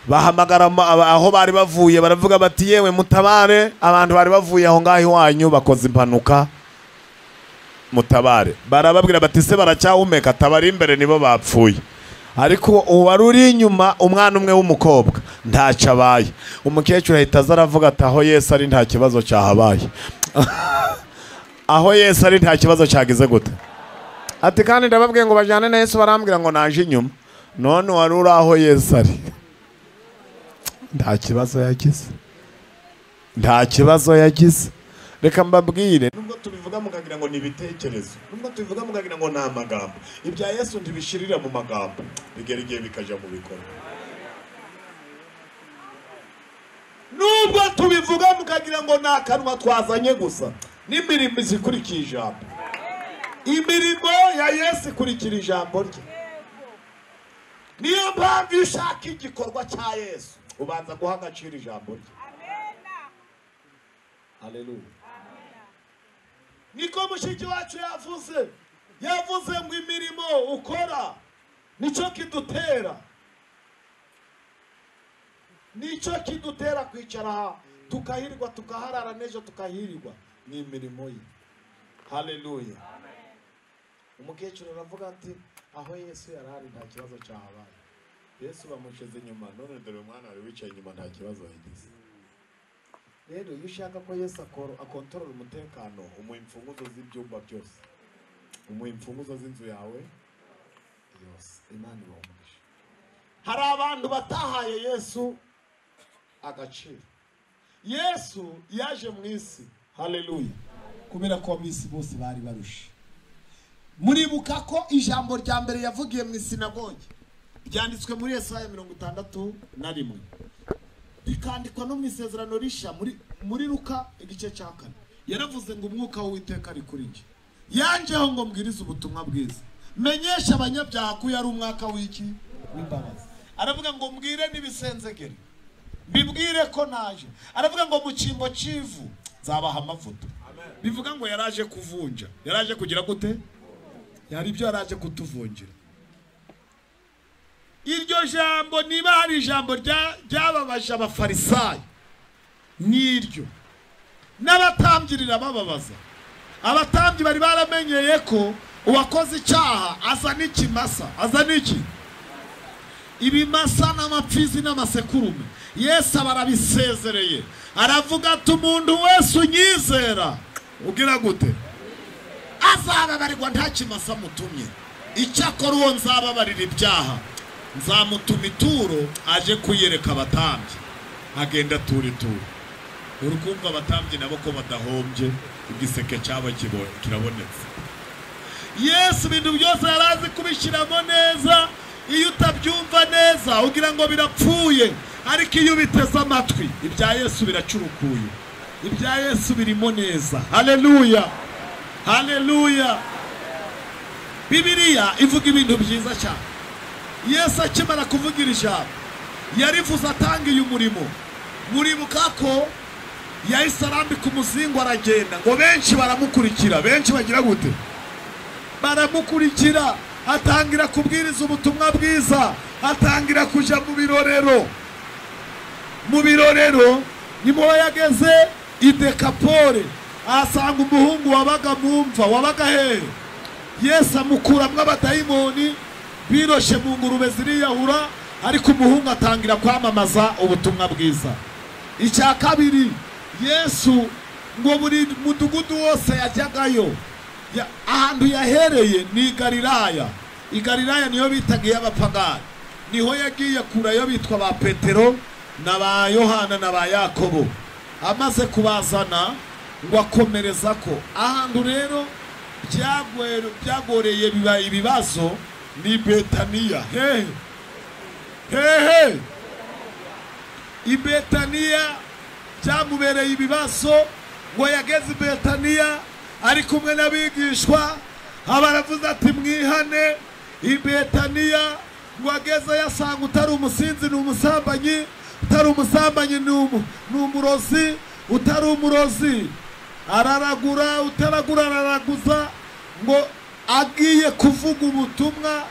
A: Bahamagara aho bari bavuye, baravuga bati yewe mutabare, abantu bari bavuye aho ngaho iwanyu bakoze impanuka, mutabare. Barababwira bati se baracyahumeka? Atabari imbere nibo bapfuye, ariko uwari uri inyuma umwana umwe w'umukobwa ntacyo abaye. Umukecuru ahita aza aravuga ati aho Yesu ari nta kibazo cyahabaye. Aho Yesu ari nta kibazo cyagize gute? Ati kandi ndababwiye ngo bajyane na Yesu, barambwira ngo naje inyuma. None wari uri aho Yesu ari nta kibazo yagize, nta kibazo yagize. Reka mbabwire, nubwo tubivuga mukagira ngo ni ibitekerezo, nubwo tubivuga mukagira ngo ni amagambo, ibya Yesu ntibishirira mu magambo, bigera igihe bikaja mu bikorwa. Nubwo tubivuga mukagira ngo ni akanwa twazanye gusa, n'imirimo izikurikiye ijambo. Imirimo ya Yesu ikurikira ijambo rye. Niyo mpamvu iyo ushaka igikorwa cya Yesu ubanza guha agaciro ijambo rye. Haleluya. Niko mushiki wacu yavuze, yavuze ngo imirimo ukora nicyo kidutera, nicyo kidutera kwicara aha tukahirwa, tukaharara n'ejo tukahirwa, ni imirimo ye. Haleluya. Umukecuru aravuga ati aho Yesu yari ari nta kibazo cyahabaye. Yesu bamushize inyuma, none dore umwana wari wicaye inyuma nta kibazo yagize. Rero iyo ushaka ko Yesu akontorora umutekano, umuha imfunguzo z'ibyumba byose, umuha imfunguzo z'inzu yawe yose. Imana ibaha umugisha. Hari abantu batahaye Yesu agaciro. Yesu yaje mu isi, haleluya, kubera ko ab'isi bose bari barushe. Muribuka ko ijambo rya mbere yavugiye mu isinagogi ryanditswe muri Yesaya 61, rikandikwa no mu isezerano risha muri Luka igice cya 4. Yaravuze ngo umwuka w'Uwiteka ari kuri njye, yanjeho ngo mbwirize ubutumwa bwiza, menyesha abanyabyaha ko yari umwaka w'iki w'imbabazi. Aravuga ngo mbwire n'ibisenzegere, mbibwire ko naje. Aravuga ngo mu cyimbo cy'ivu nzabaha amavuta. Bivuga ngo yaraje kuvunja, yaraje kugira gute? Yari ibyo yaraje kutuvunjira. Iryo jambo niba hari ijambo ryababaje abafarisayo niryo, n'abatambyi rirabababaza. Abatambyi bari baramenyeye ko uwakoze icyaha azana ikimasa, azana iki? Ibimasa n'amapfizi n'amasekurume. Yesu barabisezereye, aravuga ati umuntu wese unyizera ugira gute? Azababarirwa nta kimasa mutumye. Icyakora uwo nzababarira ibyaha nzamutuma ituro aje kuyereka abatambyi. Agenda atura ituro. Uri kumva abatambyi nabo ko badahombye, igiseke cyabo kirabonetse. Yesu ibintu byose yarazi kubishyiramo neza. Iyo utabyumva neza ugira ngo birapfuye, ariko iyo ubiteze amatwi ibya Yesu biracurukuye, ibya Yesu birimo neza. Haleluya, haleluya. Bibiliya ivuga ibintu byiza cyane. Yesu akimara kuvugira ijambo yarivuze atangiye umurimo. Muribuka ko yahise arambika umuzingo aragenda, ngo benshi baramukurikira. Benshi bagira gute? Baramukurikira. Atangira kubwiriza ubutumwa bwiza, atangira kuja mu birorero. Mu birorero nimo yageze i Dekapole, asanga umuhungu wabaga mumva, wabaga hehe? Yesu amukuramwo abadayimoni biroshe mu ngurube ziriyahura, ariko umuhungu atangira kwamamaza ubutumwa bwiza. Icya kabiri, Yesu ngo buri mudugudu wose yajyagayo, ahantu yahereye ni Galilaya. I Galilaya niyo bitaga iy'abapagani, niho yagiye kurayo bitwa ba Petero, na ba Yohana na ba Yakobo. Amaze kubazana ngo akomereza ko ahantu rero byagoreye biba ibibazo ni Betaniya. Hehe hehe, i Betaniya byamubereye ibibazo. Ngo yageze i Betaniya ari kumwe n'abigishwa, abaravuze ati mwihane. I Betaniya ngo ageze yasanga utari umusinzi ni umusambanyi, utari umusambanyi ni umurozi, utari umurozi araragura, utaragura araraguza. Ngo agiye kuvuga ubutumwa,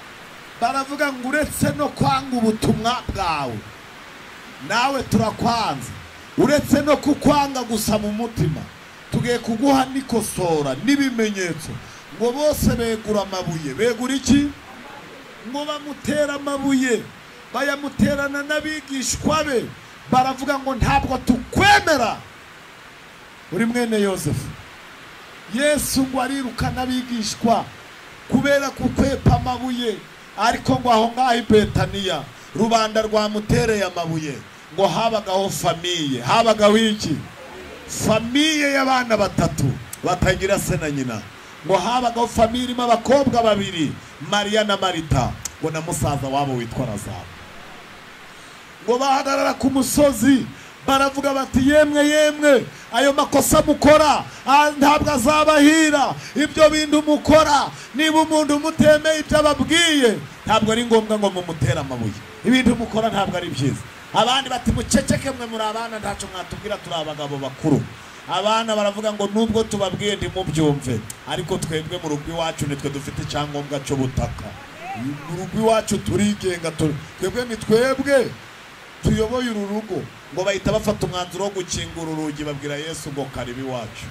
A: baravuga ngo uretse no kwanga ubutumwa bwawe nawe turakwanze, uretse no kukwanga gusa mu mutima tugiye kuguha nikosora n'ibimenyetso. Ngo bose begura amabuye. Begura iki? Ngo bamutera amabuye, bayamuterana n'abigishwa be. Baravuga ngo ntabwo tukwemera, uri mwene Yosefu. Yesu ngo arirukana abigishwa kubera kukwepa amabuye. Ariko ngo aho ngaho i Betaniya rubanda rwamutereye amabuye, ngo habagaho famiye. Habagaho iki? Famiye y'abana batatu batagira se na nyina. Ngo habagaho famiye irimo abakobwa babiri, Mariya na Marita, ngo na musaza wabo witwa Lazaro. Ngo bahagarara ku musozi baravuga bati yemwe yemwe, ayo makosa mukora ntabwo azabahira. Ibyo bintu mukora, niba umuntu mutemeye ibyo ababwiye ntabwo ari ngombwa ngo mumutere amabuye. Ibintu mukora ntabwo ari byiza. Abandi bati muceceke mwe muri abana ntacyo mwatubwira, turi abagabo bakuru. Abana baravuga ngo nubwo tubabwiye ntimubyumve, ariko twebwe mu rugo iwacu nitwe dufite icyangombwa cy'ubutaka. Mu rugo iwacu turigenga, twebwe ni twebwe tuyoboye uru rugo. Ngo bahita bafata umwanzuro wo gukingura urugi, babwira Yesu ngo karibu iwacu.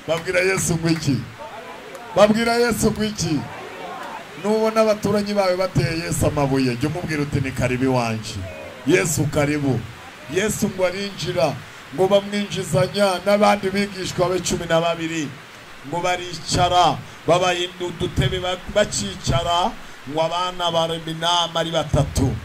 A: Babwira Yesu ngo iki? Babwira Yesu ngo iki? Nubona abaturanyi bawe bateye Yesu amabuye, jya umubwira uti ni karibu iwanje. Yesu karibu. Yesu ngo arinjira, ngo bamwinjizanya n'abandi bigishwa be 12, ngo baricara babaye udutebe bacicara. Ngo abana barema inama ari batatu,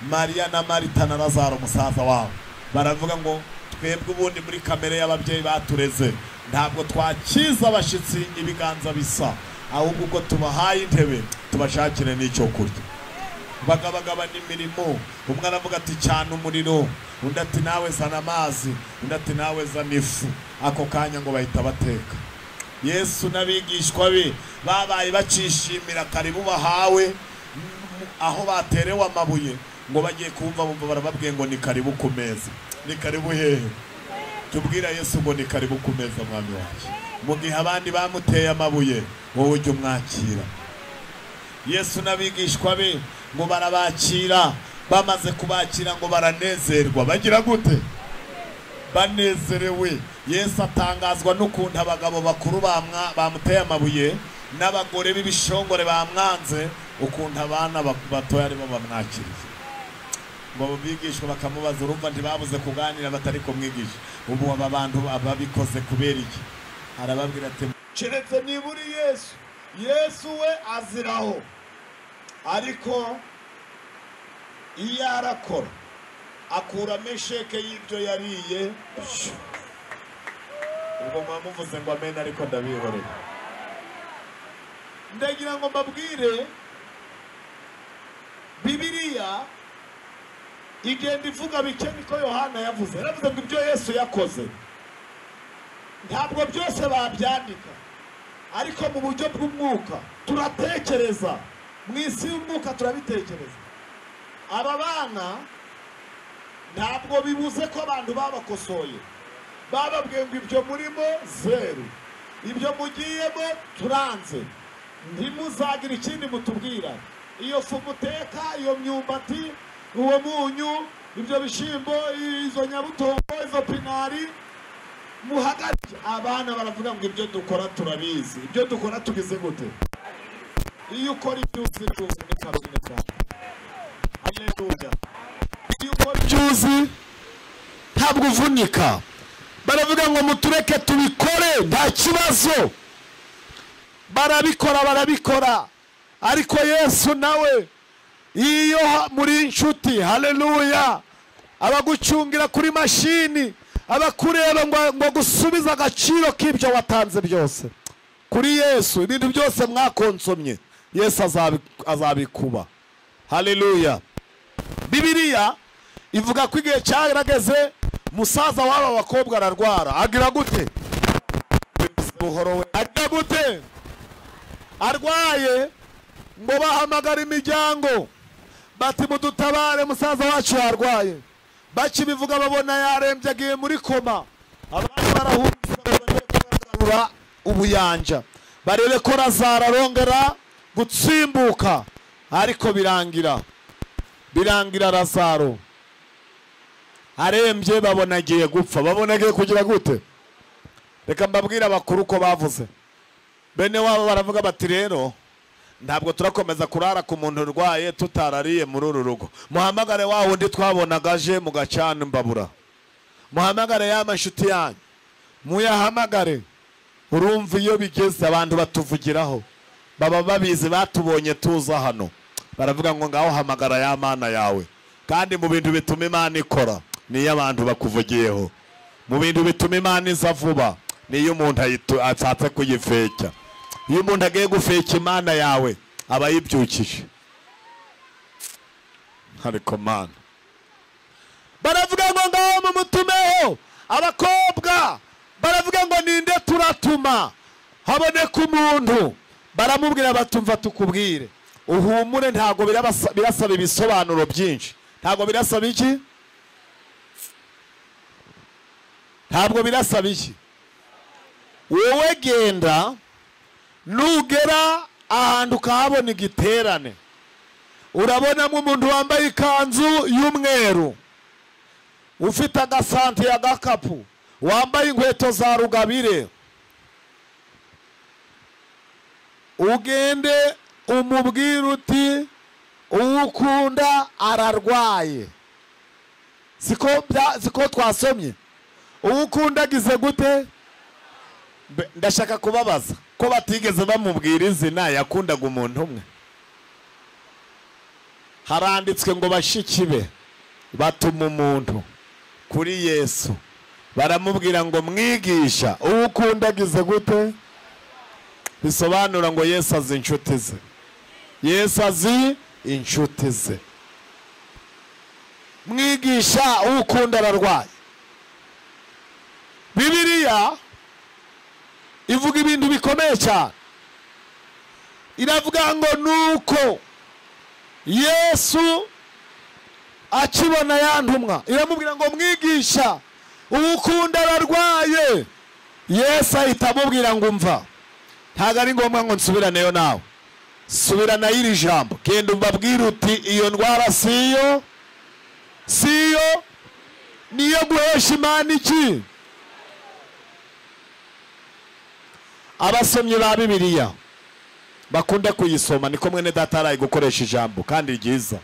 A: Mariya na Marita na Lazaro musaza wabo. Baravuga ngo twebwe ubundi muri kamere y'ababyeyi batureze ntabwo twakiza abashitsi ibiganza bisa, ahubwo ubwo tubahaye intebe tubashakire n'icyo kurya. Bagabagabana imirimo, umwe aravuga ati cyana umuriro, undi ati nawe zana amazi, undi ati nawe zana ifu. Ako kanya ngo bahita bateka. Yesu n'abigishwa be babaye bacishimira karibu bahawe aho baterewe amabuye. Ngo bagiye kumva bumva barababwiye ngo ni karibu ku meza. Ni karibu hehe? Tubwira Yesu ngo ni karibu ku meza mwami wacu. Mu gihe abandi bamuteye amabuye, wowe ujye umwakira. Yesu n'abigishwa be ngo barabakira. Bamaze kubakira ngo baranezerwa. Bagira gute? Banezerewe. Yesu atangazwa n'ukuntu abagabo bakuru bamuteye amabuye n'abagore b'ibishongore bamwanze, ukuntu abana batoya aribo bamwakiriye. Ngo bigishwa bakamubaza, urumva ntibabuze kuganira batari kumwigisha, ubu aba bantu ababikoze kubera iki? Arababwira ati keretse niba uri Yesu. Yesu we aziraho, ariko iyo arakora akuramo esheke y'ibyo yariye. Ubwo mwamuvuze ngo amen, ariko ndabihorera. Ndagira ngo mbabwire, Bibiliya igenda ivuga bike, niko Yohana yavuze. Yaravuze ngo ibyo Yesu yakoze ntabwo byose babyandika, ariko mu buryo bw'umwuka turatekereza, mu isi y'umwuka turabitekereza. Aba bana ntabwo bibuze ko abantu babakosoye, bababwiye ngo ibyo murimo zeru, ibyo mugiyemo turanze, ntimuzagira ikindi mutubwira. Iyo fu muteka, iyo myumbati, uwo munyu, ibyo bishimbo, izo nyabutongo, izo pinari, muhagarike. Abana baravuga ngo ibyo dukora turabizi, ibyo dukora tugize gute? Iyo ukora ibyo uzi ni kabine cyane. Haleluya. Iyo ukora ibyo uzi ntabwo uvunika. Baravuga ngo mutureke tubikore nta kibazo. Barabikora barabikora. Ariko Yesu nawe iyo muri inshuti, haleluya, abagucungira kuri mashini, abakureba ngo gusubiza agaciro k'ibyo watanze byose. Kuri Yesu ibintu byose mwakonsomye, Yesu azabikuba. Haleluya. Bibiliya ivuga ko igihe cyarageze musaza w'aba bakobwa ararwara. Agira gute? Buhoro we. Agira gute? Arwaye ngo bahamagara imiryango bati mudutabare, musaza wacu yarwaye. Bakibivuga babona yarembye agiye muri koma. Abandi barahunga ubuyanja barebe ko Lazaro arongera gutsimbuka, ariko birangira Lazaro arembye, babona agiye gupfa. Babona agiye kugira gute? Reka mbabwire abakuru ko bavuze. Bene wabo baravuga bati rero ntabwo turakomeza kurara ku muntu urwaye tutarariye muri uru rugo. Muhamagare wa wundi twabonaga aje mugacana imbabura, muhamagare ya mashuti yanyu, muyahamagare. Urumva iyo bigeze abantu batuvugiraho, baba babizi, batubonye tuza hano, baravuga ngo ngaho hamagara ya Mana yawe. Kandi mu bintu bituma Imana ikora niyo abantu bakuvugiyeho, mu bintu bituma Imana iza vuba niyo umuntu ashatse kuyifeka. Iyo umuntu agiye gufeka Imana yawe aba yibyukije. Ariko Mana, baravuga ngo ngaho mumutumeho abakobwa, baravuga ngo ninde turatuma haboneka umuntu. Baramubwira batumva tukubwire, uhumure, ntago birasaba ibisobanuro byinshi. Ntago birasaba iki? Ntabwo birasaba iki? Wowe genda, nugera ahantu ukahabona igiterane, urabonamo umuntu wambaye ikanzu y'umweru, ufite agasante agakapu, wambaye inkweto za rugabire, ugende umubwire uti uwukunda ararwaye. Siko twasomye? Uwukunda agize gute? Ndashaka kubabaza ko batigeze bamubwira izina, yakundaga umuntu umwe. Haranditswe ngo bashiki be batuma umuntu kuri Yesu, baramubwira ngo mwigisha, uwukunda agize gute? Bisobanura ngo Yesu azi inshuti ze. Yesu azi inshuti ze. Mwigisha, uwukunda ararwaye. Bibiliya ivuga ibintu bikomeye cyane. Iravuga ngo nuko Yesu akibona ya ntumwa, iramubwira ngo mwigisha, uwukunda ararwaye. Yesu ahita amubwira ngo umva, ntabwo ari ngombwa ngo nsubiraneyo nawe, subirana iri jambo, genda umbabwire uti iyo ndwara siyo, siyo niyo guhesha Imana iki? Abasomyi ba Bibiliya bakunda kuyisoma, niko mwene data arayi gukoresha ijambo kandi ryiza.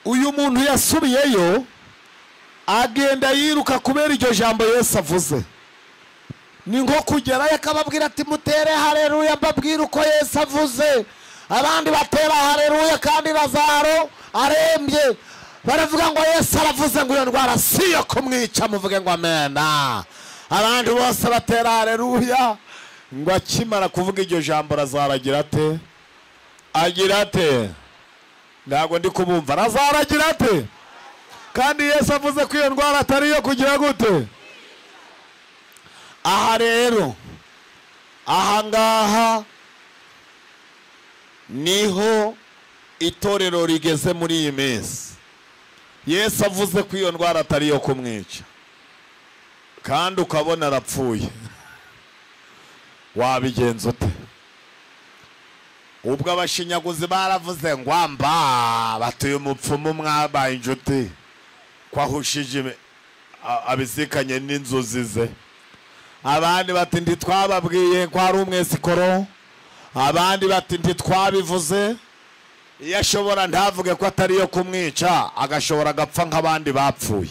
A: Uyu muntu yasubiyeyo agenda yiruka kubera iryo jambo Yesu avuze. Ni nko kugerayo akababwira ati mutere haleluya, mbabwira uko Yesu avuze. Abandi batera haleluya kandi Lazaro arembye. Baravuga ngo Yesu aravuze ngo iyo ndwara siyo kumwica, muvuge ngo amena. Abandi bose batera haleluya. Ngo akimara kuvuga iryo jambo Lazaro agira ate? Agira ate? Ntabwo ndi kubumva. Lazaro agira ate? Kandi Yesu avuze ko iyo ndwara atari iyo kugira gute? Aha rero, aha ngaha niho itorero rigeze muri iyi minsi. Yesu avuze ko iyo ndwara atari iyo kumwica, kandi ukabona arapfuye, wabigenza ute? Ubwo abashinyaguzi baravuze ngo amba batuye umupfumu mwabaye inshuti, ko ahushije abisikanye n'inzozi ze. Abandi bati ntitwababwiye ko ari umwesikoro, abandi bati ntitwabivuze. Iyo ashobora ntavuge ko atari yo kumwica, agashobora agapfa nk'abandi bapfuye.